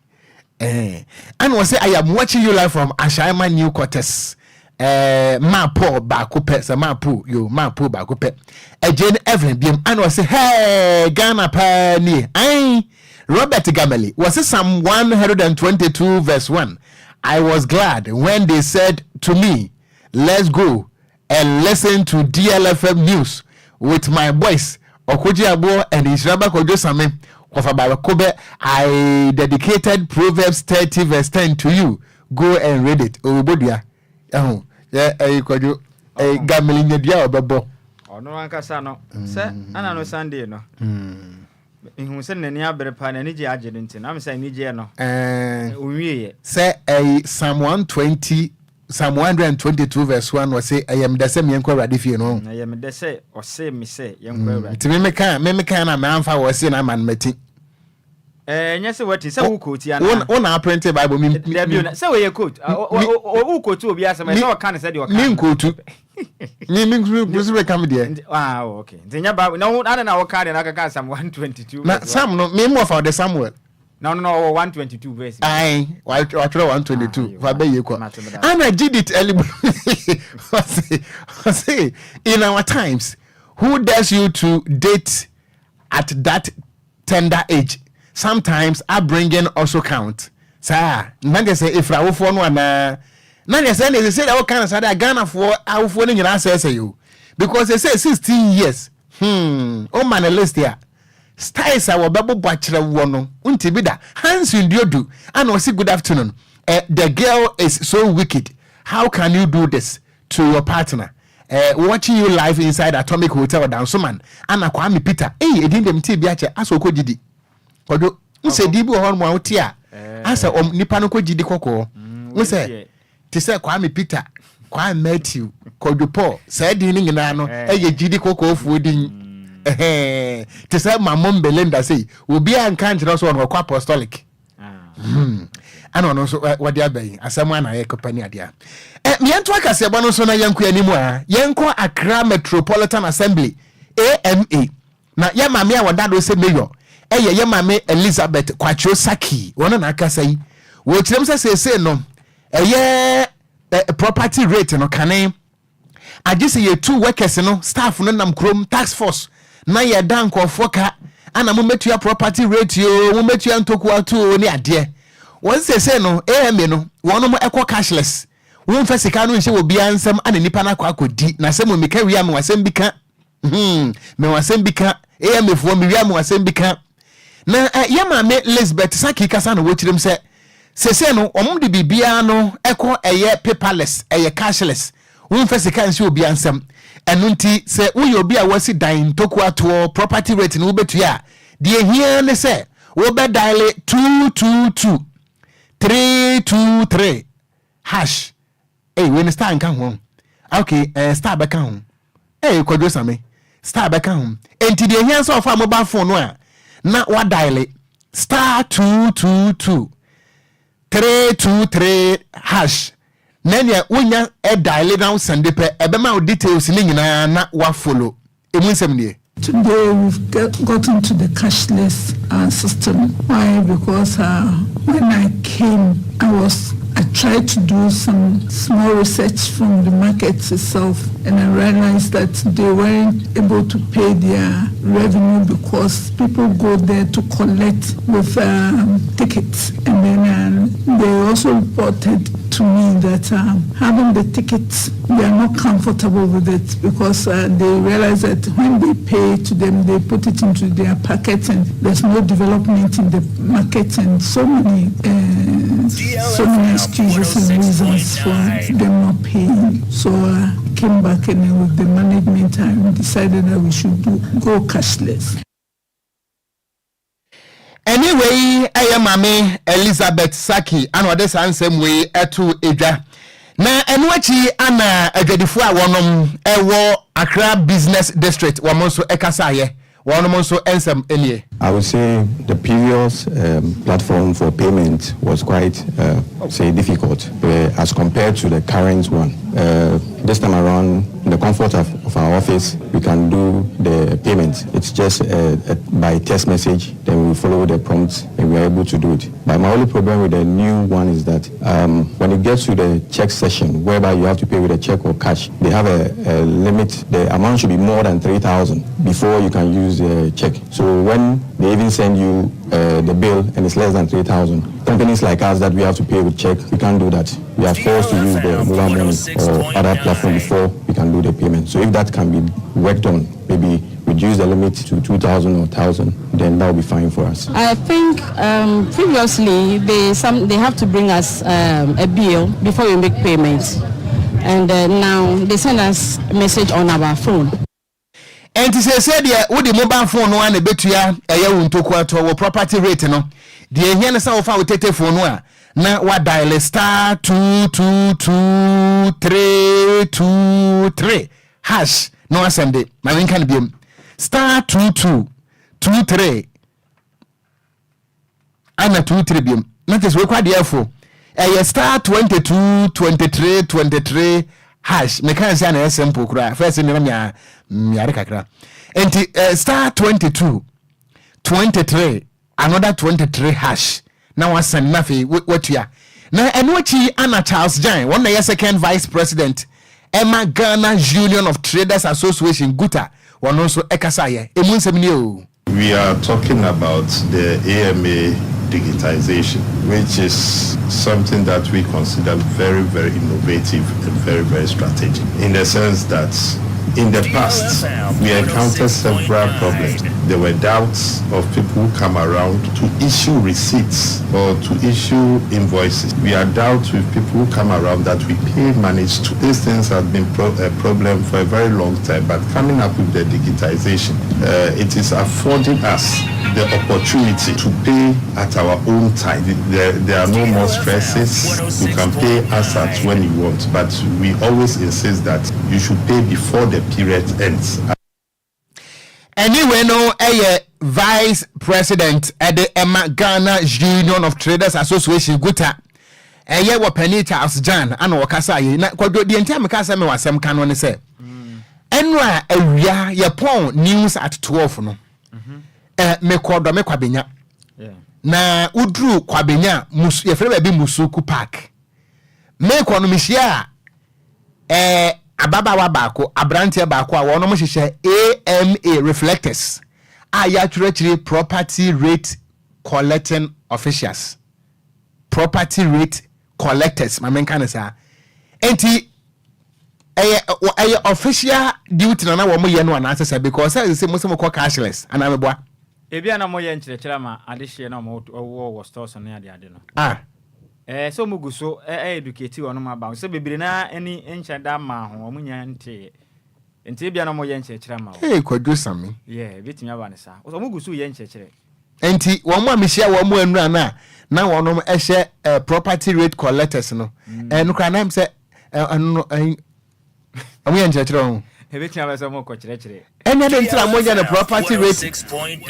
Eh, ɛna ɔsɛ I am watching you live from Ashaiman New Quarters. Eh, maa Paul baako pɛ sɛ maa Paul yo maa Paul baako pɛ. Ɛgye no Evelyn biom ɛna ɔsɛ hey Ghana paa nie. Ayi Robert Gameli wɔsɛ Psalm 122 verse 1. I was glad when they said to me, let's go and listen to DLFM news with my boys Okogye Aboɔ and Nhyiraba Kwadwo Same Wɔfa baako bɛ I dedicated Proverbs 30 verse 10 to you go and read it Owobodua ɛho yɛ ɛyi Kwadwo ɛyi Gameli nyadua a ɔbɛbɔ. Ɔno ankasa no sɛ ana no Sunday no mehu sɛ n'ani abere paa n'ani gye agye no nti na mesɛ anigyeɛ no ɔnwieɛ. Sɛ ɛyi Psalm 120 Psalm 122 verse 1 ɔse ɛyɛ me dɛ sɛ meɛnkɔ Awurade fie no. Ɛyɛ me dɛ sɛ ɔse me sɛ yɛnkɔ Awurade. Nti me meka me meka na mamfa wɔ se na ama no mati. Ɛɛ nyɛ sɛ wati sɛ wo quote ana. Wo na aprente Bible mi. Dabi o sɛ wɔyɛ quote wo quote obi asɛm ɛsɛ ɔka ne sɛ deɛ ɔka. Me nkotu. Me me nso bɛka me deɛ. Ah okay nti nyɛ Bible na wo ana na wɔka deɛ na akaka Psalm 122. Na Psalm no me mu ɔfa ɔde Samuel. Na ɔno na ɔwɔ 122 verse. Ayi watwerɛ 122 fa bɛ yie kɔ. Ana Judith Elibu ɔse ɔse in our times who dares you to date at that tender age sometimes upbringing also count saa na kyerɛ sɛ efiri awofoɔ no anaa na kyerɛ sɛ ɛna ɛsɛ sɛ wɔka no saa de a Ghanafoɔ awofoɔ no nyinaa sɛɛsɛ yi o because ɛsɛ 16 years hmm o ma ne list a. Styles a wɔbɛbobɔ akyerɛ woɔ no wonte bi da. Hans Ndiodu ana ɔse good afternoon eh, the girl is so wicked how can you do this to your partner eh, watching you live inside Atomic Hotel Dansoman ana Kwame Peter ei edin deɛ metee bi akyɛ asɛ ɔkɔ gyidi Kwadwo wo sɛ din bi wɔ hɔ nom a wote a asɛ ɔm nipa no kɔ gyidi kɔkɔɔ wo sɛ te sɛ Kwame Peter, Kwame Matthew, Kwadwo Paul, saa din no nyinaa no yɛ gyidi kɔkɔɔfoɔ din. Te sɛ Mamom Belinda sei, obiara nka nkyerɛ sɛ ɔno ɔkɔ apostolic. Hmm. Ɛna ɔno nso wɔde aba yi, asɛm a na yɛkɔpɛ ne adeɛ a. Yɛnto akaseɛbɔ no nso na yɛnkɔ anim a, yɛnkɔ Accra Metropolitan Assembly, AMA. Na yɛ maame a wɔda do sɛ mayor yɛ yɛ maame Elizabeth Kwakye Sackey, wɔn na akasa yi. Wɔkyerɛ mu sɛ seesei no ɛyɛ property rate no kane agye sɛ yɛtu workers no, staff no nam kurom, task force, na yɛda nkurɔfoɔ ka ana mommɛtua property rate o, mommɛtua ntokua to o ne adeɛ. Wɔn seesei no AMA no wɔnom ɛkɔ cashless, womfa sika no nhyɛ obiara nsam ana nipa no akɔ akɔdi na sɛ mo meka wie a mewɔ asɛm bi ka. Hmm, mewɔ asɛm bi ka. AMA foɔ, mewie a mewɔ asɛm bi ka. Na eh, yɛ maame Lisbeth Saki kasa na wɔkyerɛm sɛ, sese no, wɔn de biribiara no ɛkɔ ɛyɛ paperless, ɛyɛ cashless. Womfa sika nsi obiara nsam. Ɛno nti, sɛ woyɛ obi a wasi dan ntokua toɔ, property rate no wobɛtua a, deɛ ehia ne sɛ wobɛ dial 222 323 hash. Ei, wei no star nka ho. Okay, star bɛka ho. Ei, Kwadwo Same, star bɛka ho. Enti deɛ ehia sɛ ɔfa mobile phone no a na wadaele *222 323 hash na nea wonya diale na wosɛnde pɛ, ɛbɛma wo details ne nyinaa na wafollow. Emu nsɛm nie. Today we've gotten to the cashless system. Why? Because when I came, I tried to do some small research from the market itself, and I realized that they weren't able to pay their revenue because people go there to collect with tickets. And then they also reported to me that having the tickets, they are not comfortable with it because they realize that when they pay to them, they put it into their pocket and there's no development in the market and so many excuses and reasons for them not paying. So I came back and then with the management I decided that we should go cashless. Anyway, ɛyɛ Maame Elizabeth Saki ana ɔde saa nsɛm wei ɛto edwa. Na ɛno akyi ana adwadifoɔ a wɔnom ɛwɔ Accra Business District, wɔn nso ɛkasaeɛ. Wɔnom nso nsɛm nie. I would say the previous platform for payment was quite, say, difficult as compared to the current one. This time around, in the comfort of our office, we can do the payment. It's just by text message, then we follow the prompts and we are able to do it. But my only problem with the new one is that when it gets to the check session, whereby you have to pay with a check or cash, they have a limit. The amount should be more than 3,000 before you can use the check. So when they even send you the bill and it's less than 3,000, companies like us that we have to pay with check, we can't do that. We are forced to use the mobile money or other platform before we can do the payment. So if that can be worked on, maybe reduce the limit to 2,000 or 1,000, then that will be fine for us. I think previously they have to bring us a bill before we make payment, and now they send us a message on our phone. Ɛnti sɛsɛ deɛ wode mobile phone no a na ɛbɛtua ɛyɛ wo ntokuatɔ wɔ property rate no. Deɛ ɛhia ne sɛ wofa wo tete phone no a na wadial *222323# na wasɛnde. Ma menka no biom, *2223 ana 23 biom, na kyɛ sɛ wekɔ adeɛ afo ɛyɛ *222323# Meka sɛ ana ɛyɛ simple koraa. First ne na mea miare kakra nti *2223 another 23# na wasan na afei watua. Na ɛno akyi ana Charles Jan, wɔn na yɛ second vice president ɛma Ghana Union of Traders Association, GUTA, wɔn nso ɛkasa yɛ. Emu nsɛm ni o. We are talking about the AMA digitization, which is something that we consider very, very innovative and very, very strategic, in the sense that in the past, we encountered several problems. There were doubts of people who come around to issue receipts or to issue invoices. We are dealt with people who come around that we pay money to. These things have been a problem for a very long time, but coming up with the digitization, it is affording us the opportunity to pay at our own time. There are no more stresses. You can pay us at when you want, but we always insist that you should pay before the period ends. Anyway, no ɛyɛ vice president ɛde ɛma Ghana Union of Traders Association, GUTA, ɛyɛ wɔ panin Charles Jan ana wɔkasa yi. Na Kwadwo, deɛ nti a meka sɛ mewɔ asɛm ka no ne sɛ ɛno a awia yɛpɔn news at 12 no, mekɔ dɔ me Kwabenya. Na woduru Kwabenya musu, yɛfrɛ baabi Musuku Park. Mekɔ no, mehyia a ababaawa baako, aberanteɛ baako a wɔnom hyehyɛ AMA reflectors a yɛatwerɛkyerɛ property rate collecting officials, property rate collectors, ma menka ne saa. Enti ɛyɛ official duty na wɔn yɛ no anaasɛ sɛ because sɛ mo sɛ mo kɔ cashless anaa meboa? Ebi a na moyɛ nkyerɛkyerɛ ama adehyeɛ na ɔmo ɔwɔ wɔ stores ne ade ade no. Ah. Sɛ ɔmo gu so educate wɔn aba sɛ bebree na ani nkyɛn da ma ho ɔmo nya nteeɛ, nti ebi a na ɔmo yɛ nkyerɛkyerɛ ama wɔn. Ee, Kwadwo Sami. Yeah, ebitumi aba ne saa, ɔmo gu so yɛ nkyerɛkyerɛ. Nti wɔn a mehyia wɔn mu anura no a na wɔn hyɛ property rate collectors no, ɛno koraa nam sɛ Ɛno no ɛn ɔmo yɛ nkyerɛkyerɛ ho. Ebetumi aba sɛ ɔmo kɔ kyerɛkyerɛ. Ɛnna de ntina mo nyɛ no property rate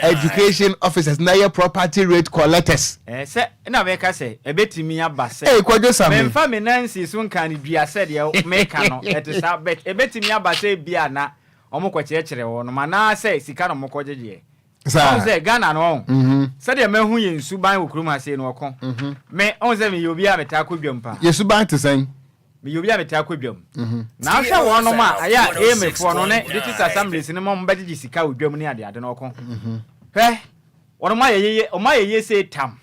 education officers na yɛ property rate collectors. Ɛɛ sɛ ɛna mɛka sɛ ebetumi aba sɛ. Ee Kwadwo Same. Mɛnfa me nan nsi so nka no dua sɛ deɛ meka no ɛte saa but ebetumi aba sɛ ebia na ɔmo kɔ kyerɛkyerɛ wɔnom anaasɛ sika na ɔmo kɔ gyegyeɛ. Saa. Ɔhu sɛ Ghana no ɔho. Mhm. Sɛdeɛ mahu yɛn suban wɔ kurom ha sei no ɔko. Mhm. Me ɔhu sɛ meyɛ obi a metaa kɔ dwam paa. Yɛ suban te sɛn? Meyɛ obi a metaa kɔ dwam. Mhm. Na wohwɛ wɔnom a ɛyɛ a AMA foɔ no ne District Assemblies no ma wɔn bɛgyegye sika wɔ dwam ne adeade no ɔko. Mhm. Hwɛ wɔnom ayɛ yeye wɔn ayɛ yie sei tam.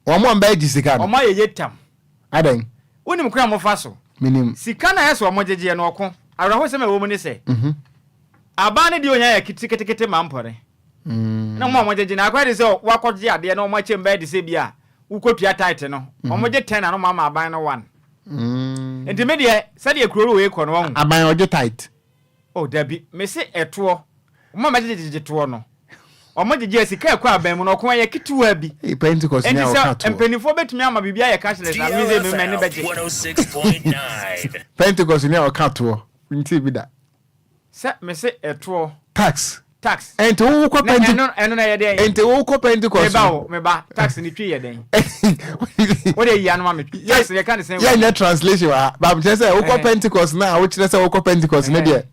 Wɔn a wɔbɛgye sika no. Wɔn ayɛ yie tam. Adɛn? Wonim kwan a wɔfa so? Menim. Sika no a ɛyɛ sɛ wɔgyegyeɛ no ɔko. Awerɛhosɛm a ɛwɔ mu ne sɛ. Mhm. Aban no deɛ ohia yɛ ketekete ma mpɔre. Na wɔn a wɔgyegye no akɔyɛ te sɛ wakɔgye adeɛ na wɔn akyɛm bɛyɛ te sɛ bi a wokɔtua tithe no. Wɔgye ten na wɔn ama aban no one. Nti me deɛ sɛdeɛ kuro wei kɔ no wahu. Aban ɔgye tithe? Oh dabi, mese ɛtoɔ. Wɔn a wɔgyegyegye toɔ no, wɔgyegye a sika ɛkɔ aban mu no ɔko ɛyɛ ketewa bi. Hey, Pentecost ni Nti a sɛ ɔka toɔ. mpanimfoɔ bɛtumi ama biribi ayɛ cashless a, me sɛ me m'ani bɛgye. Pentecost ni a ɔka toɔ. Nti bi da. Sɛ mese ɛtoɔ. Tax. Tax. Ɛnti wo kɔ Pente. Na ɛno ɛno na ɛyɛ dɛn? Ɛnti wo kɔ Pentecost. Meba o meba tax ne twi yɛ dɛn? Wo de yi ano ma me tax yɛ ka ne sɛn? Yɛ nyɛ translation wɔ ha. Baabu kyerɛ sɛ wo kɔ Pentecost na wo kyerɛ sɛ wo kɔ Pentecost ne deɛ.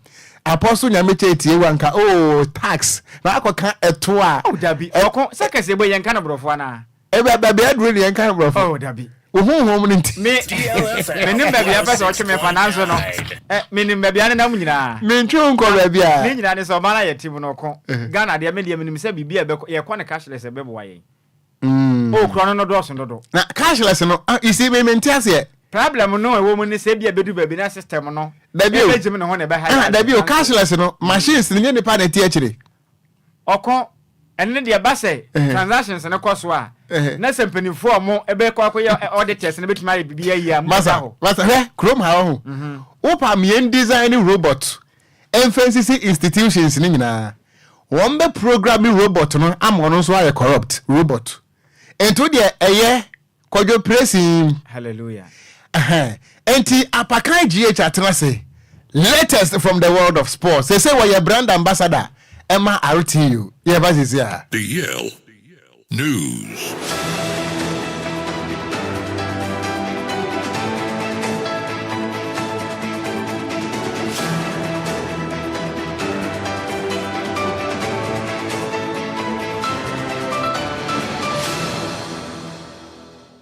Apostle nyame kyɛ etie wa nka oh tax na akɔ ka ɛto a. Oh dabi ɔko sɛ kɛse bɔ yɛn ka no borɔfo anaa? Ebia baabi aduru deɛ nka borɔfo. Oh dabi. Wo honhom no nti. Me menim baabi a pɛ sɛ ɔtwe me fa nanso no eh, menim baabi a nenam nyinaa. Mentwe wo nkɔ baabi a. Ne nyinaa ne sɛ ɔman a yɛte mu no ɔko. Ghana deɛ me deɛ menim sɛ biribi a ɛbɛkɔ yɛkɔ no cashless ɛbɛboa yɛn. Oh korɔ no no dɔɔso dodo. Na cashless no ah, you see me mente aseɛ. Problem no a ɛwɔ mu ne sɛ ebia ɛbɛdu baabi na system no Dabi o. ɛbɛgyim ne ho na ɛbɛha Ah, yɛn dabi o adwene nanso. cashless no machines no nyɛ nipa na ɛte akyire. Ɔko, ɛno ne deɛ ɛba sɛ transactions no kɔ so a, na sɛ mpanimfoɔ a wɔn bɛkɔ akɔyɛ auditors no bɛtumi ayɛ biribi ayi a, Masa, mobɛda hɔ. masa, hwɛ, kurom ha ɔho. Wopa mmiɛn design ne robot mfa nsisi institutions no nyinaa. Wɔn bɛ program robot no ama ɔno nso ayɛ corrupt robot. Nti wo deɛ ɛyɛ Kwadwo Presim. Hallelujah. Enti Apakan GH atena ase. Latest from the world of sports. Sese wɔyɛ brand ambassador ɛma RTU. Yɛba sese a. The Yale News.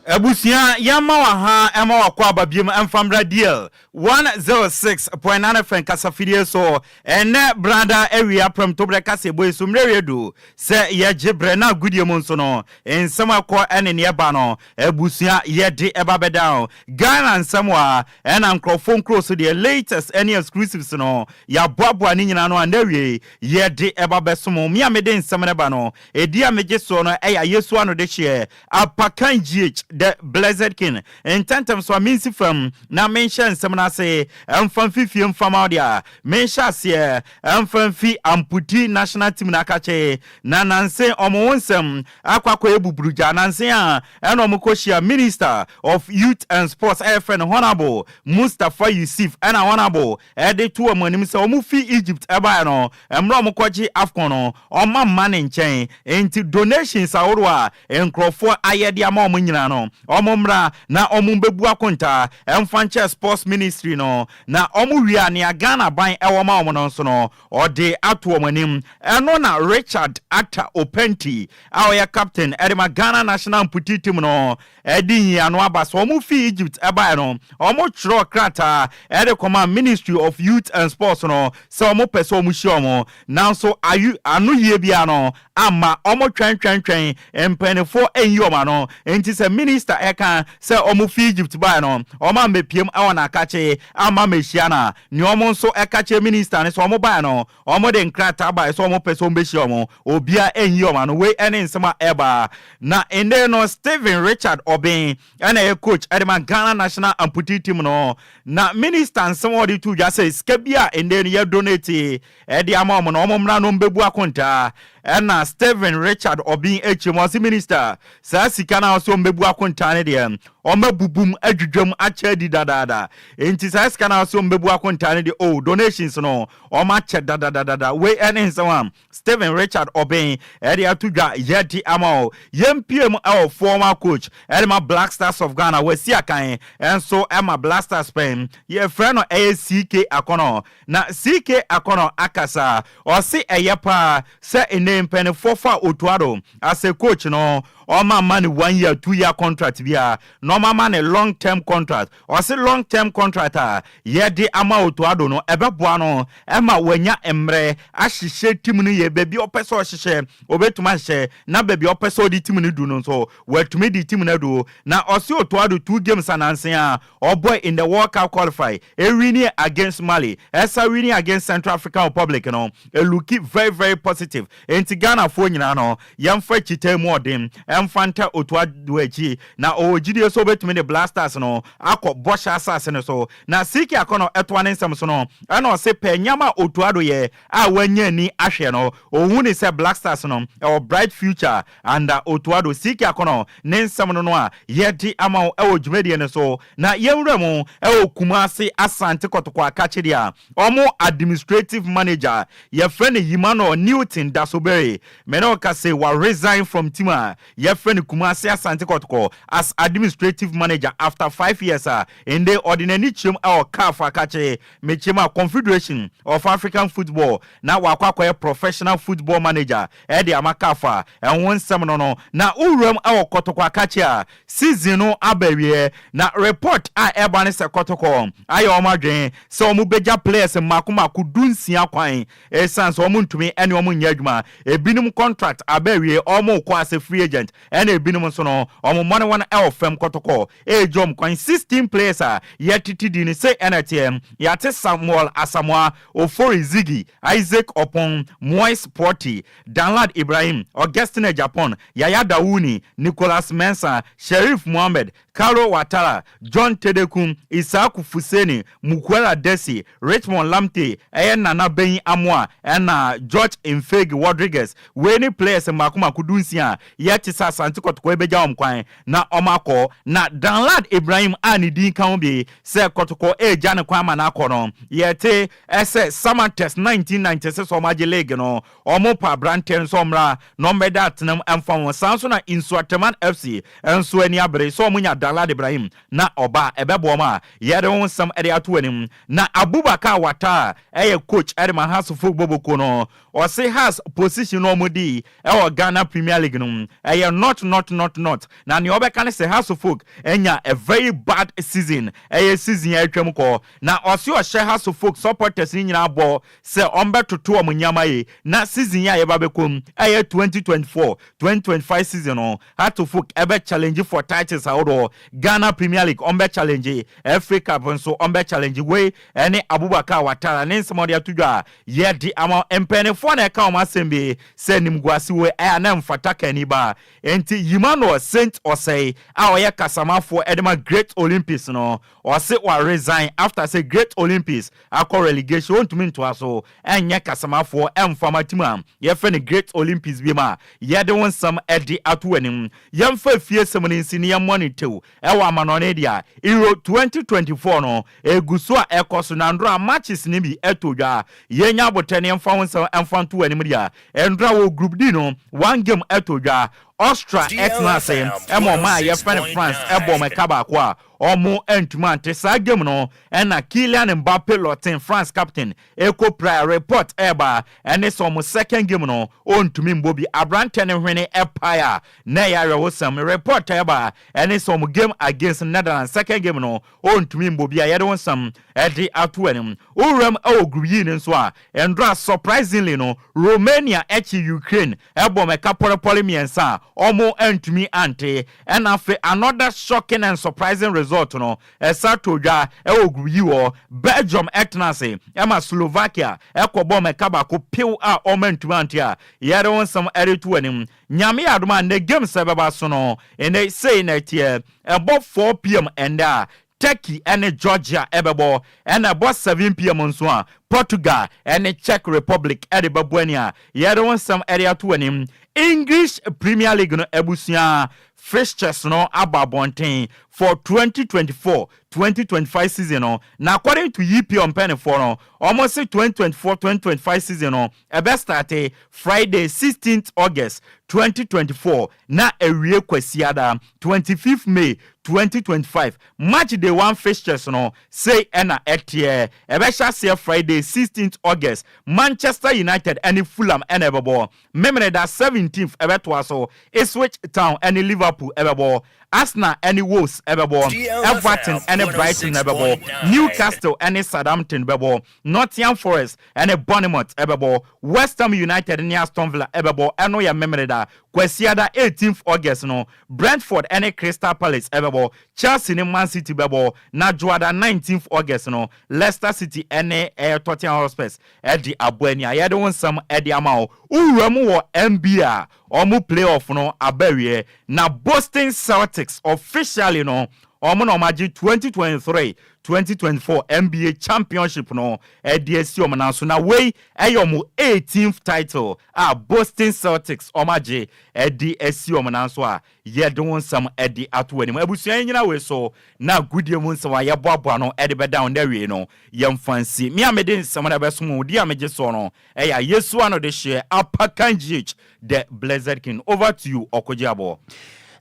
Abusua yɛmma wo aha ɛma wakɔ aba biom ɛmfa mmra DL 106.9 FM kasafidie so ɛnnɛ brada awia prɛmtoberɛ kaseɛbɔ yi so mmerɛ wie du sɛ yɛgye berɛ na agodie mu nso no nsɛm a ɛkɔ ɛne neɛ ɛba no abusua yɛde ɛba bɛdan o Ghana nsɛm wa ɛna nkorɔfoɔ nkuro so deɛ latest ɛne exclusives no yɛaboaboa ne nyinaa no a nnɛ awiei yɛde ɛba bɛsom me a mede nsɛm no ba no ɛdi a megye soɔ no ɛyɛ ayesu ano de hyeɛ Apakan GH, The Blessed King, Ntɛmntɛm so a mensi fam na menhyɛ nsɛm no ase mfa mfi fie mfa ma wo deɛ a, menhyɛ aseɛ mfa mfi Amputi National Team no akakye na nanse wɔn ho nsɛm akɔ akɔyɛ buburugya nanse a ɛna wɔn kɔhyia Minister of Youth and Sports a yɛfrɛ no Honourable Mustapha Yusif ɛna Honourable de to wɔn anim sɛ wɔn fi Egypt baeɛ no mmerɛ wɔn kɔgye AFCON no wɔn amma ne nkyɛn nti donations ahoroɔ a nkurɔfoɔ ayɛ de ama wɔn nyinaa no wɔn mmra na wɔn mbɛbu akontaa mfa nkyɛ sports ministry no na wɔn wie a nea Ghana aban wɔ ma wɔn no nso no ɔde ato wɔn anim. Ɛno na Richard Atta Openti a ɔyɛ captain de ma Ghana national mputi team no de nyiano aba sɛ wɔn fii Egypt baeɛ no, wɔtwerɛɛ krataa de kɔmaa Ministry of Youth and Sports no sɛ wɔpɛ sɛ wɔhyia wɔn, nanso ayu anoyie biara no amma. Wɔtwɛntwɛntwɛn, mpaninfoɔ anyi wɔn ano, enti sɛ Minister ɛka sɛ wɔn fii Egypt baeɛ no, wɔn ammɛpiem wɔ n'akakye amma ammɛhyia no a, nea wɔn nso ɛka kyerɛ Minister ne sɛ wɔn baeɛ no, Wɔde nkrataa bae sɛ wɔpɛ sɛ wɔbɛhyia wɔn. Obiara anyi wɔn ano. Wei ne nsɛm a ɛreba. Na nnɛ no, Stephen Richard Obeng na ɛyɛ coach de ma Ghana National Amputee Team no. Na minister nsɛm a ɔde too dwa sɛ sika bi a nnɛ no yɛ donate de ama wɔn no, wɔn mmra na wɔmmɛbu akontaa. Ɛna Stephen Richard Obeng akyire mu, ɔse minister, saa sika no a ɔse wɔmmɛbu akontaa no deɛ, Wɔabubum adwidwam akyɛ adi dadaada. Enti saa sika no a wɔse wɔbɛbu akontaa no deɛ, oh, donations no, wɔakyɛ dadadadada. Wei ne nsɛm a Stephen Richard Obeng de ato dwa yɛde ama wo. Yɛmpue mu wɔ former coach de ma Black Stars of Ghana, wasi akan nso ma Black Stars pɛn. Yɛfrɛ no ɛyɛ CK Akonnor. Na CK Akonnor akasa, ɔse ɛyɛ paa sɛ nnɛ mpaninfoɔ fa Otto Addo as a coach no, ɔma ma no one year, 2 year contract biara, na ɔma ma no long term contract. Ɔse long term contract a yɛde ama Otto Addo no, ɛbɛboa no ɛma wanya mmerɛ ahyehyɛ team no yie. Baabi ɔpɛ sɛ ɔhyehyɛ, obɛtumi ahyehyɛ, na baabi ɔpɛ sɛ ɔde team no du no nso, watumi de team no adu. Na ɔse Otto Addo two games ananse a ɔbɔ in the World Cup qualify, ewin against Mali, ɛsa winning against Central African Republic no, elook very very positive. Enti Ghanafoɔ nyinaa no, yɛmfa kyita mu ɔden ɛmfa nta Otto Addo akyi, na ɔwɔ gyidie sɛ ɔbɛtumi de Black Stars no akɔ bɔhyɛ asase no so. Na CK Akonnor ɛtoa ne nsɛm so no, ɛna ɔse pɛ nyama a Otto Addo yɛ a wanya ani ahwɛ no, ohun ne sɛ Black Stars no ɛwɔ bright future under Otto Addo. CK Akonnor ne nsɛm no a yɛde ama wo ɛwɔ dwumadie no so. Na yɛnwura mu ɛwɔ Kumase Asante Kɔtɔkɔ akakye deɛ a, ɔmo administrative manager, yɛfrɛ no Emmanuel Newton Dasobere, mene ɔka sɛ wa resign from team a yɛfrɛ no Kumase Asante Kɔtɔkɔ as administrative manager after 5 years a ndɛ ɔde n'ani kyerɛm ɛwɔ CAF akakye, mekyerɛm a Confederation of African Football, na wakɔ akɔyɛ professional football manager ɛde ama CAF a ɛho nsɛm no. Na wowuram ɛwɔ Kɔtɔkɔ akakye a, season no aba awie, na report a ɛba ne sɛ Kɔtɔkɔ ayɛ wɔn adwene sɛ wɔn bɛgya players mmaako mmaako 16 kwan, ɛsiane sɛ wɔn ntumi ɛne wɔn nyɛ adwuma. Ebinom contract aba awie, wɔn kɔ as a free agent, ɛna ebinom nso no, wɔn mmɔne wɔn ɛwɔ fam. Kɔtɔkɔ ɛregye wɔn kwan. 16 players a yɛtete di ne sɛ ɛna teɛ, yɛate Samuel Asamoah, Ofori Zigi, Isaac Opon, Moise Porti, Danlad Ibrahim, Augustine Japan, Yaya Dawuni, Nicholas Mensah, Sheriff Muhammad, Carlo Watara, John Tedekum, Isaku Fuseni, Mukwera Desi, Richmond Lamte, ɛyɛ Nana Benyi Amoa, ɛna George Mfegi Rodriguez. Wei ne players mmaako mmaako 16 a yɛte sɛ Asante Kɔtɔkɔ ebɛgya wɔn kwan na wɔn akɔ. Na Danlad Ibrahim a ne din ka ho bi sɛ Kɔtɔkɔ egya ne kwan ama n'akɔ no, yɛte ɛsɛ Samartex 1996 wɔn agye league no, wɔn pa aberanteɛ nso ɔmmra na ɔmmɛda atenam ɛmfa wɔn. Saa nso na Nsuateman FC nso ani abere sɛ wɔn nya Danlad Ibrahim na ɔba ɛbɛboa wɔn a yɛde wɔn nsɛm ɛde ato anim. Na Abubakar Wata a ɛyɛ coach ɛde ma Hearts boboko no, ɔse Hearts position no ɔmo di ɛwɔ Ghana Premier League no, ɛyɛ not not not not. Na nea ɔbɛka ne sɛ Hearts of Oak ɛnya a very bad season, ɛyɛ season a atwam kɔ. Na ɔse ɔhyɛ Hearts of Oak supporters ne nyinaa bɔ sɛ ɔmbɛtoto ɔmo nneɛma yi, na season yi a yɛba bɛkɔ mu, ɛyɛ 2024 2025 season no, Hearts of Oak ɛbɛ challenge for titles ahodoɔ. Ghana Premier League ɔmbɛ challenge, FA Cup nso ɔmbɛ challenge. Wei ɛne Abubakar Watara ne nsɛm a ɔde ato dwa a yɛde ama mpanyinfoɔ. Na ɛka wɔn asɛm bi sɛ nimguase wei ɛyɛ na mfata kani ba. Nti Emmanuel Saint Ɔsɛe a ɔyɛ kasamafoɔ ɛde ma Great Olympics no, ɔse wa resign after sɛ Great Olympics akɔ relegation. Wɔntumi ntoa so ɛnyɛ kasamafoɔ ɛmfama team a yɛfrɛ no Great Olympics bi mu a yɛde wɔn nsɛm ɛde ato anim. Yɛmfa fie sɛm no nsi ne yɛmmɔ ne tew ɛwɔ amanɔne deɛ. Euro 2024 no egu so a ɛkɔ so, na ndora matches ne bi ɛtɔ dwa. Yɛnya abotɛ ne yɛmfa ho nsɛm ɛmfa nto anim deɛ, ndora wɔ Group D no, one game ɛtɔ dwa. Austria ɛtena ase ɛma ɔma a yɛfrɛ no France ɛbɔ ɔmo ɛka baako a ɔmo ntumi ante saa game no. Ɛna Kylian Mbappe Lottin, France captain, eko prayer report ɛɛba ɛne sɛ ɔmo second game no, ɔntumi mbɔ bi. Aberantɛ ne hwene ɛpae a na ɛyɛ awerɛhosɛm. Report ɛɛba ɛne sɛ ɔmo game against Netherlands, second game no, ɔntumi mbɔ bi a yɛde wɔn nsɛm ɛde ato anim. Owuram ɛwɔ group yi ne nso a, ɛndora surprisingly no, Romania ɛkyi Ukraine ɛbɔ mɛka pɔrɔpɔrɔ 3 a ɔmo ntumi ante. Ɛna afei another shocking and surprising result no ɛsa to dwa ɛwɔ group yi wɔ, Belgium ɛtena ase ɛma Slovakia ɛkɔ bɔ mɛka baako pew a ɔmo ntumi ante a yɛde wɔn nsɛm ɛde to anim. Nyame adom a, ne games ɛbɛba so no ɛnɛ sei na ɛteɛ. Ɛbɔ 4 p.m. ɛndɛ a, Turkey ɛne Georgia ɛbɛbɔ, ɛna ɛbɔ 7 p.m. nso a, Portugal ɛne Czech Republic ɛde bɛbɔ. Ani a yɛde wɔn nsɛm ɛde ato anim, English Premier League no, abusua. Fixtures no aba abɔnten for 2024-2025 season no, na according to EPL mpanyinfoɔ no, wɔn se 2024-2025 season no ɛbɛ start Friday 16th August 2024 na awie Kwasiada 25th May 2025. Match day one fixtures no sei ɛna ɛteɛ: ɛbɛhyɛ aseɛ Friday 16th August, Manchester United ɛne Fulham ɛna ɛbɛbɔ. Memeneda 17th ɛbɛtoa so, Ipswich Town ɛne Liverpool ɛbɛbɔ, Arsenal ɛne Wolves ɛbɛbɔ, Everton ɛne Brighton ɛbɛbɔ, Newcastle ɛne Southampton bɛbɔ, Nottingham Forest ɛne Bournemouth ɛbɛbɔ, West Ham United ne Aston Villa ɛbɛbɔ. Ɛno yɛ Memeneda. Kwasiada 18th August no, Brentford ɛne Crystal Palace ɛbɛbɔ, Chelsea ne Man City bɛbɔ, na Dwoada 19th August no, Leicester City ɛne ɛyɛ Tottenham Hotspurs ɛde abɔ ani a yɛde wo nsɛm ɛde ama wo. Wowura mu wɔ NBA a, ɔmo playoff no aba awie, na Boston Celtics officially no, ɔmo na ɔmo agye 2023 2024 NBA championship no ɛde asi ɔmo nan so, na wei ɛyɛ ɔmo 18th title a Boston Celtics ɔmo agye ɛde asi ɔmo nan so a yɛde wɔn nsɛm ɛde ato anim. Abusua yi nyina wei so na agudie mu nsɛm a yɛboaboa no ɛde bɛda wɔn awie no, yɛmfa nsi me a mede nsɛm no ɛbɛsom wo di a megye soɔ no ɛyɛ Yesu ano de hyɛ Apakan GH, the Blessed King. Over to you, Ɔkogye Aboɔ.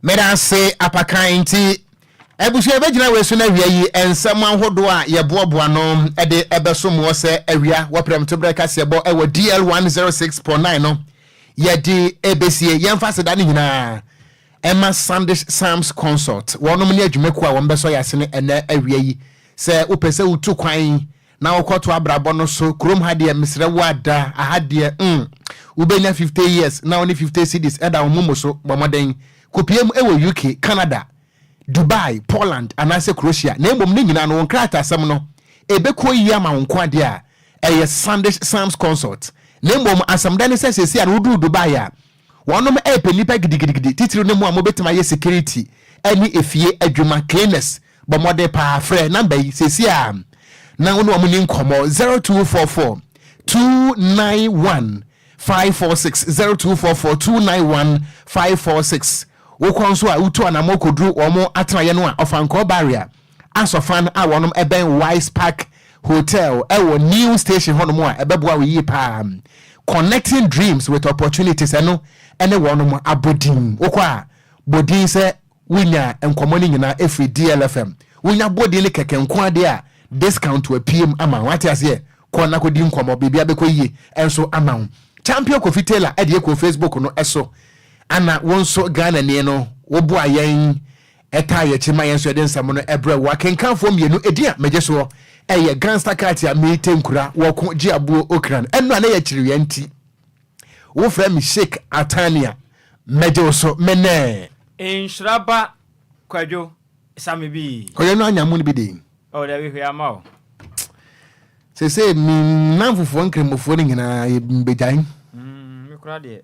Meda ase, Apakan. Nti abusua, bɛgyina wei so no awia yi nsɛm ahodoɔ a yɛboaboa no de ɛbɛso moɔ sɛ awia wɔprɛm to berɛ kaseɛbɔ ɛwɔ DL 106.9 no yɛde ɛbɛsie. Yɛmfa seda no nyinaa ɛma Sandish Sams Consult, wɔnom ne adwumakuo a wɔn bɛsɔ yɛ ase no ɛnɛ awia yi. Sɛ wopɛ sɛ wotu kwan na wokɔto abrabɔ no so kurom ha deɛ, mesrɛ wo, ada aha deɛ, wobɛnya 50 years na wo ne 50 cedis ɛda wo momo so. Bɔ mmɔden kɔpie mu ɛwɔ UK, Canada, Dubai, Poland anaasɛ Croatia, na mmom ne nyinaa no wo nkrataasɛm no ɛbɛkɔ yie ama wo nko adeɛ a ɛyɛ Sandish Sams Consult. Na mmom asɛmda ne sɛ seesei a no woduru Dubai a, wɔnom ɛɛpɛ nnipa gidigidigidi, titiri no mu a mobɛtumi ayɛ security ɛne efie adwuma, cleaners. Bɔ mmɔden paa frɛ number yi seesei a na wo ne wɔn ni nkɔmmɔ: 0244 291 546, 0244 291 546. Wokɔ nso a, wotu anammɔ kɔduru wɔn atenaeɛ no a, Ɔfankɔɔ Barrier Asɔfan a wɔnom ɛbɛn Wise Park Hotel ɛwɔ new station hɔnom a ɛbɛboa wo yie paa. Connecting dreams with opportunities, ɛno ɛne wɔnom abɔdin. Wokɔ a, bɔdin sɛ wonya nkɔmmɔ no nyinaa ɛfiri DLFM. Wonya bɔdin no kɛkɛ nko adeɛ a, discount apiem ama wo. Wate aseɛ? Kɔ na kɔdi nkɔmmɔ, biribia bɛkɔ yie ɛnso ama wo. Champion Kofi Taylor ɛde ɛkɔ Facebook no ɛso ana wo nso Ghana ni no woboa yɛn, ɛta yɛkyi ma yɛn nso yɛde nsɛm no ɛbrɛ wo. Akenkanfoɔ mmienu ɛdin a megye soɔ ɛyɛ Gangster Cat a meete nkura wɔko gye aboɔ okran ɛno a na yɛkyiri yɛn nti wofrɛ me Sheik Atania, mɛgye wo so menɛ. Nhyiraba Kwadwo Same bi. Ɔyɛ no anya mu no bi de. Oh, dabi, hwee ama o. Sese me namfofoɔ nkramofoɔ no nyinaa mbɛgyae. Me kora deɛ.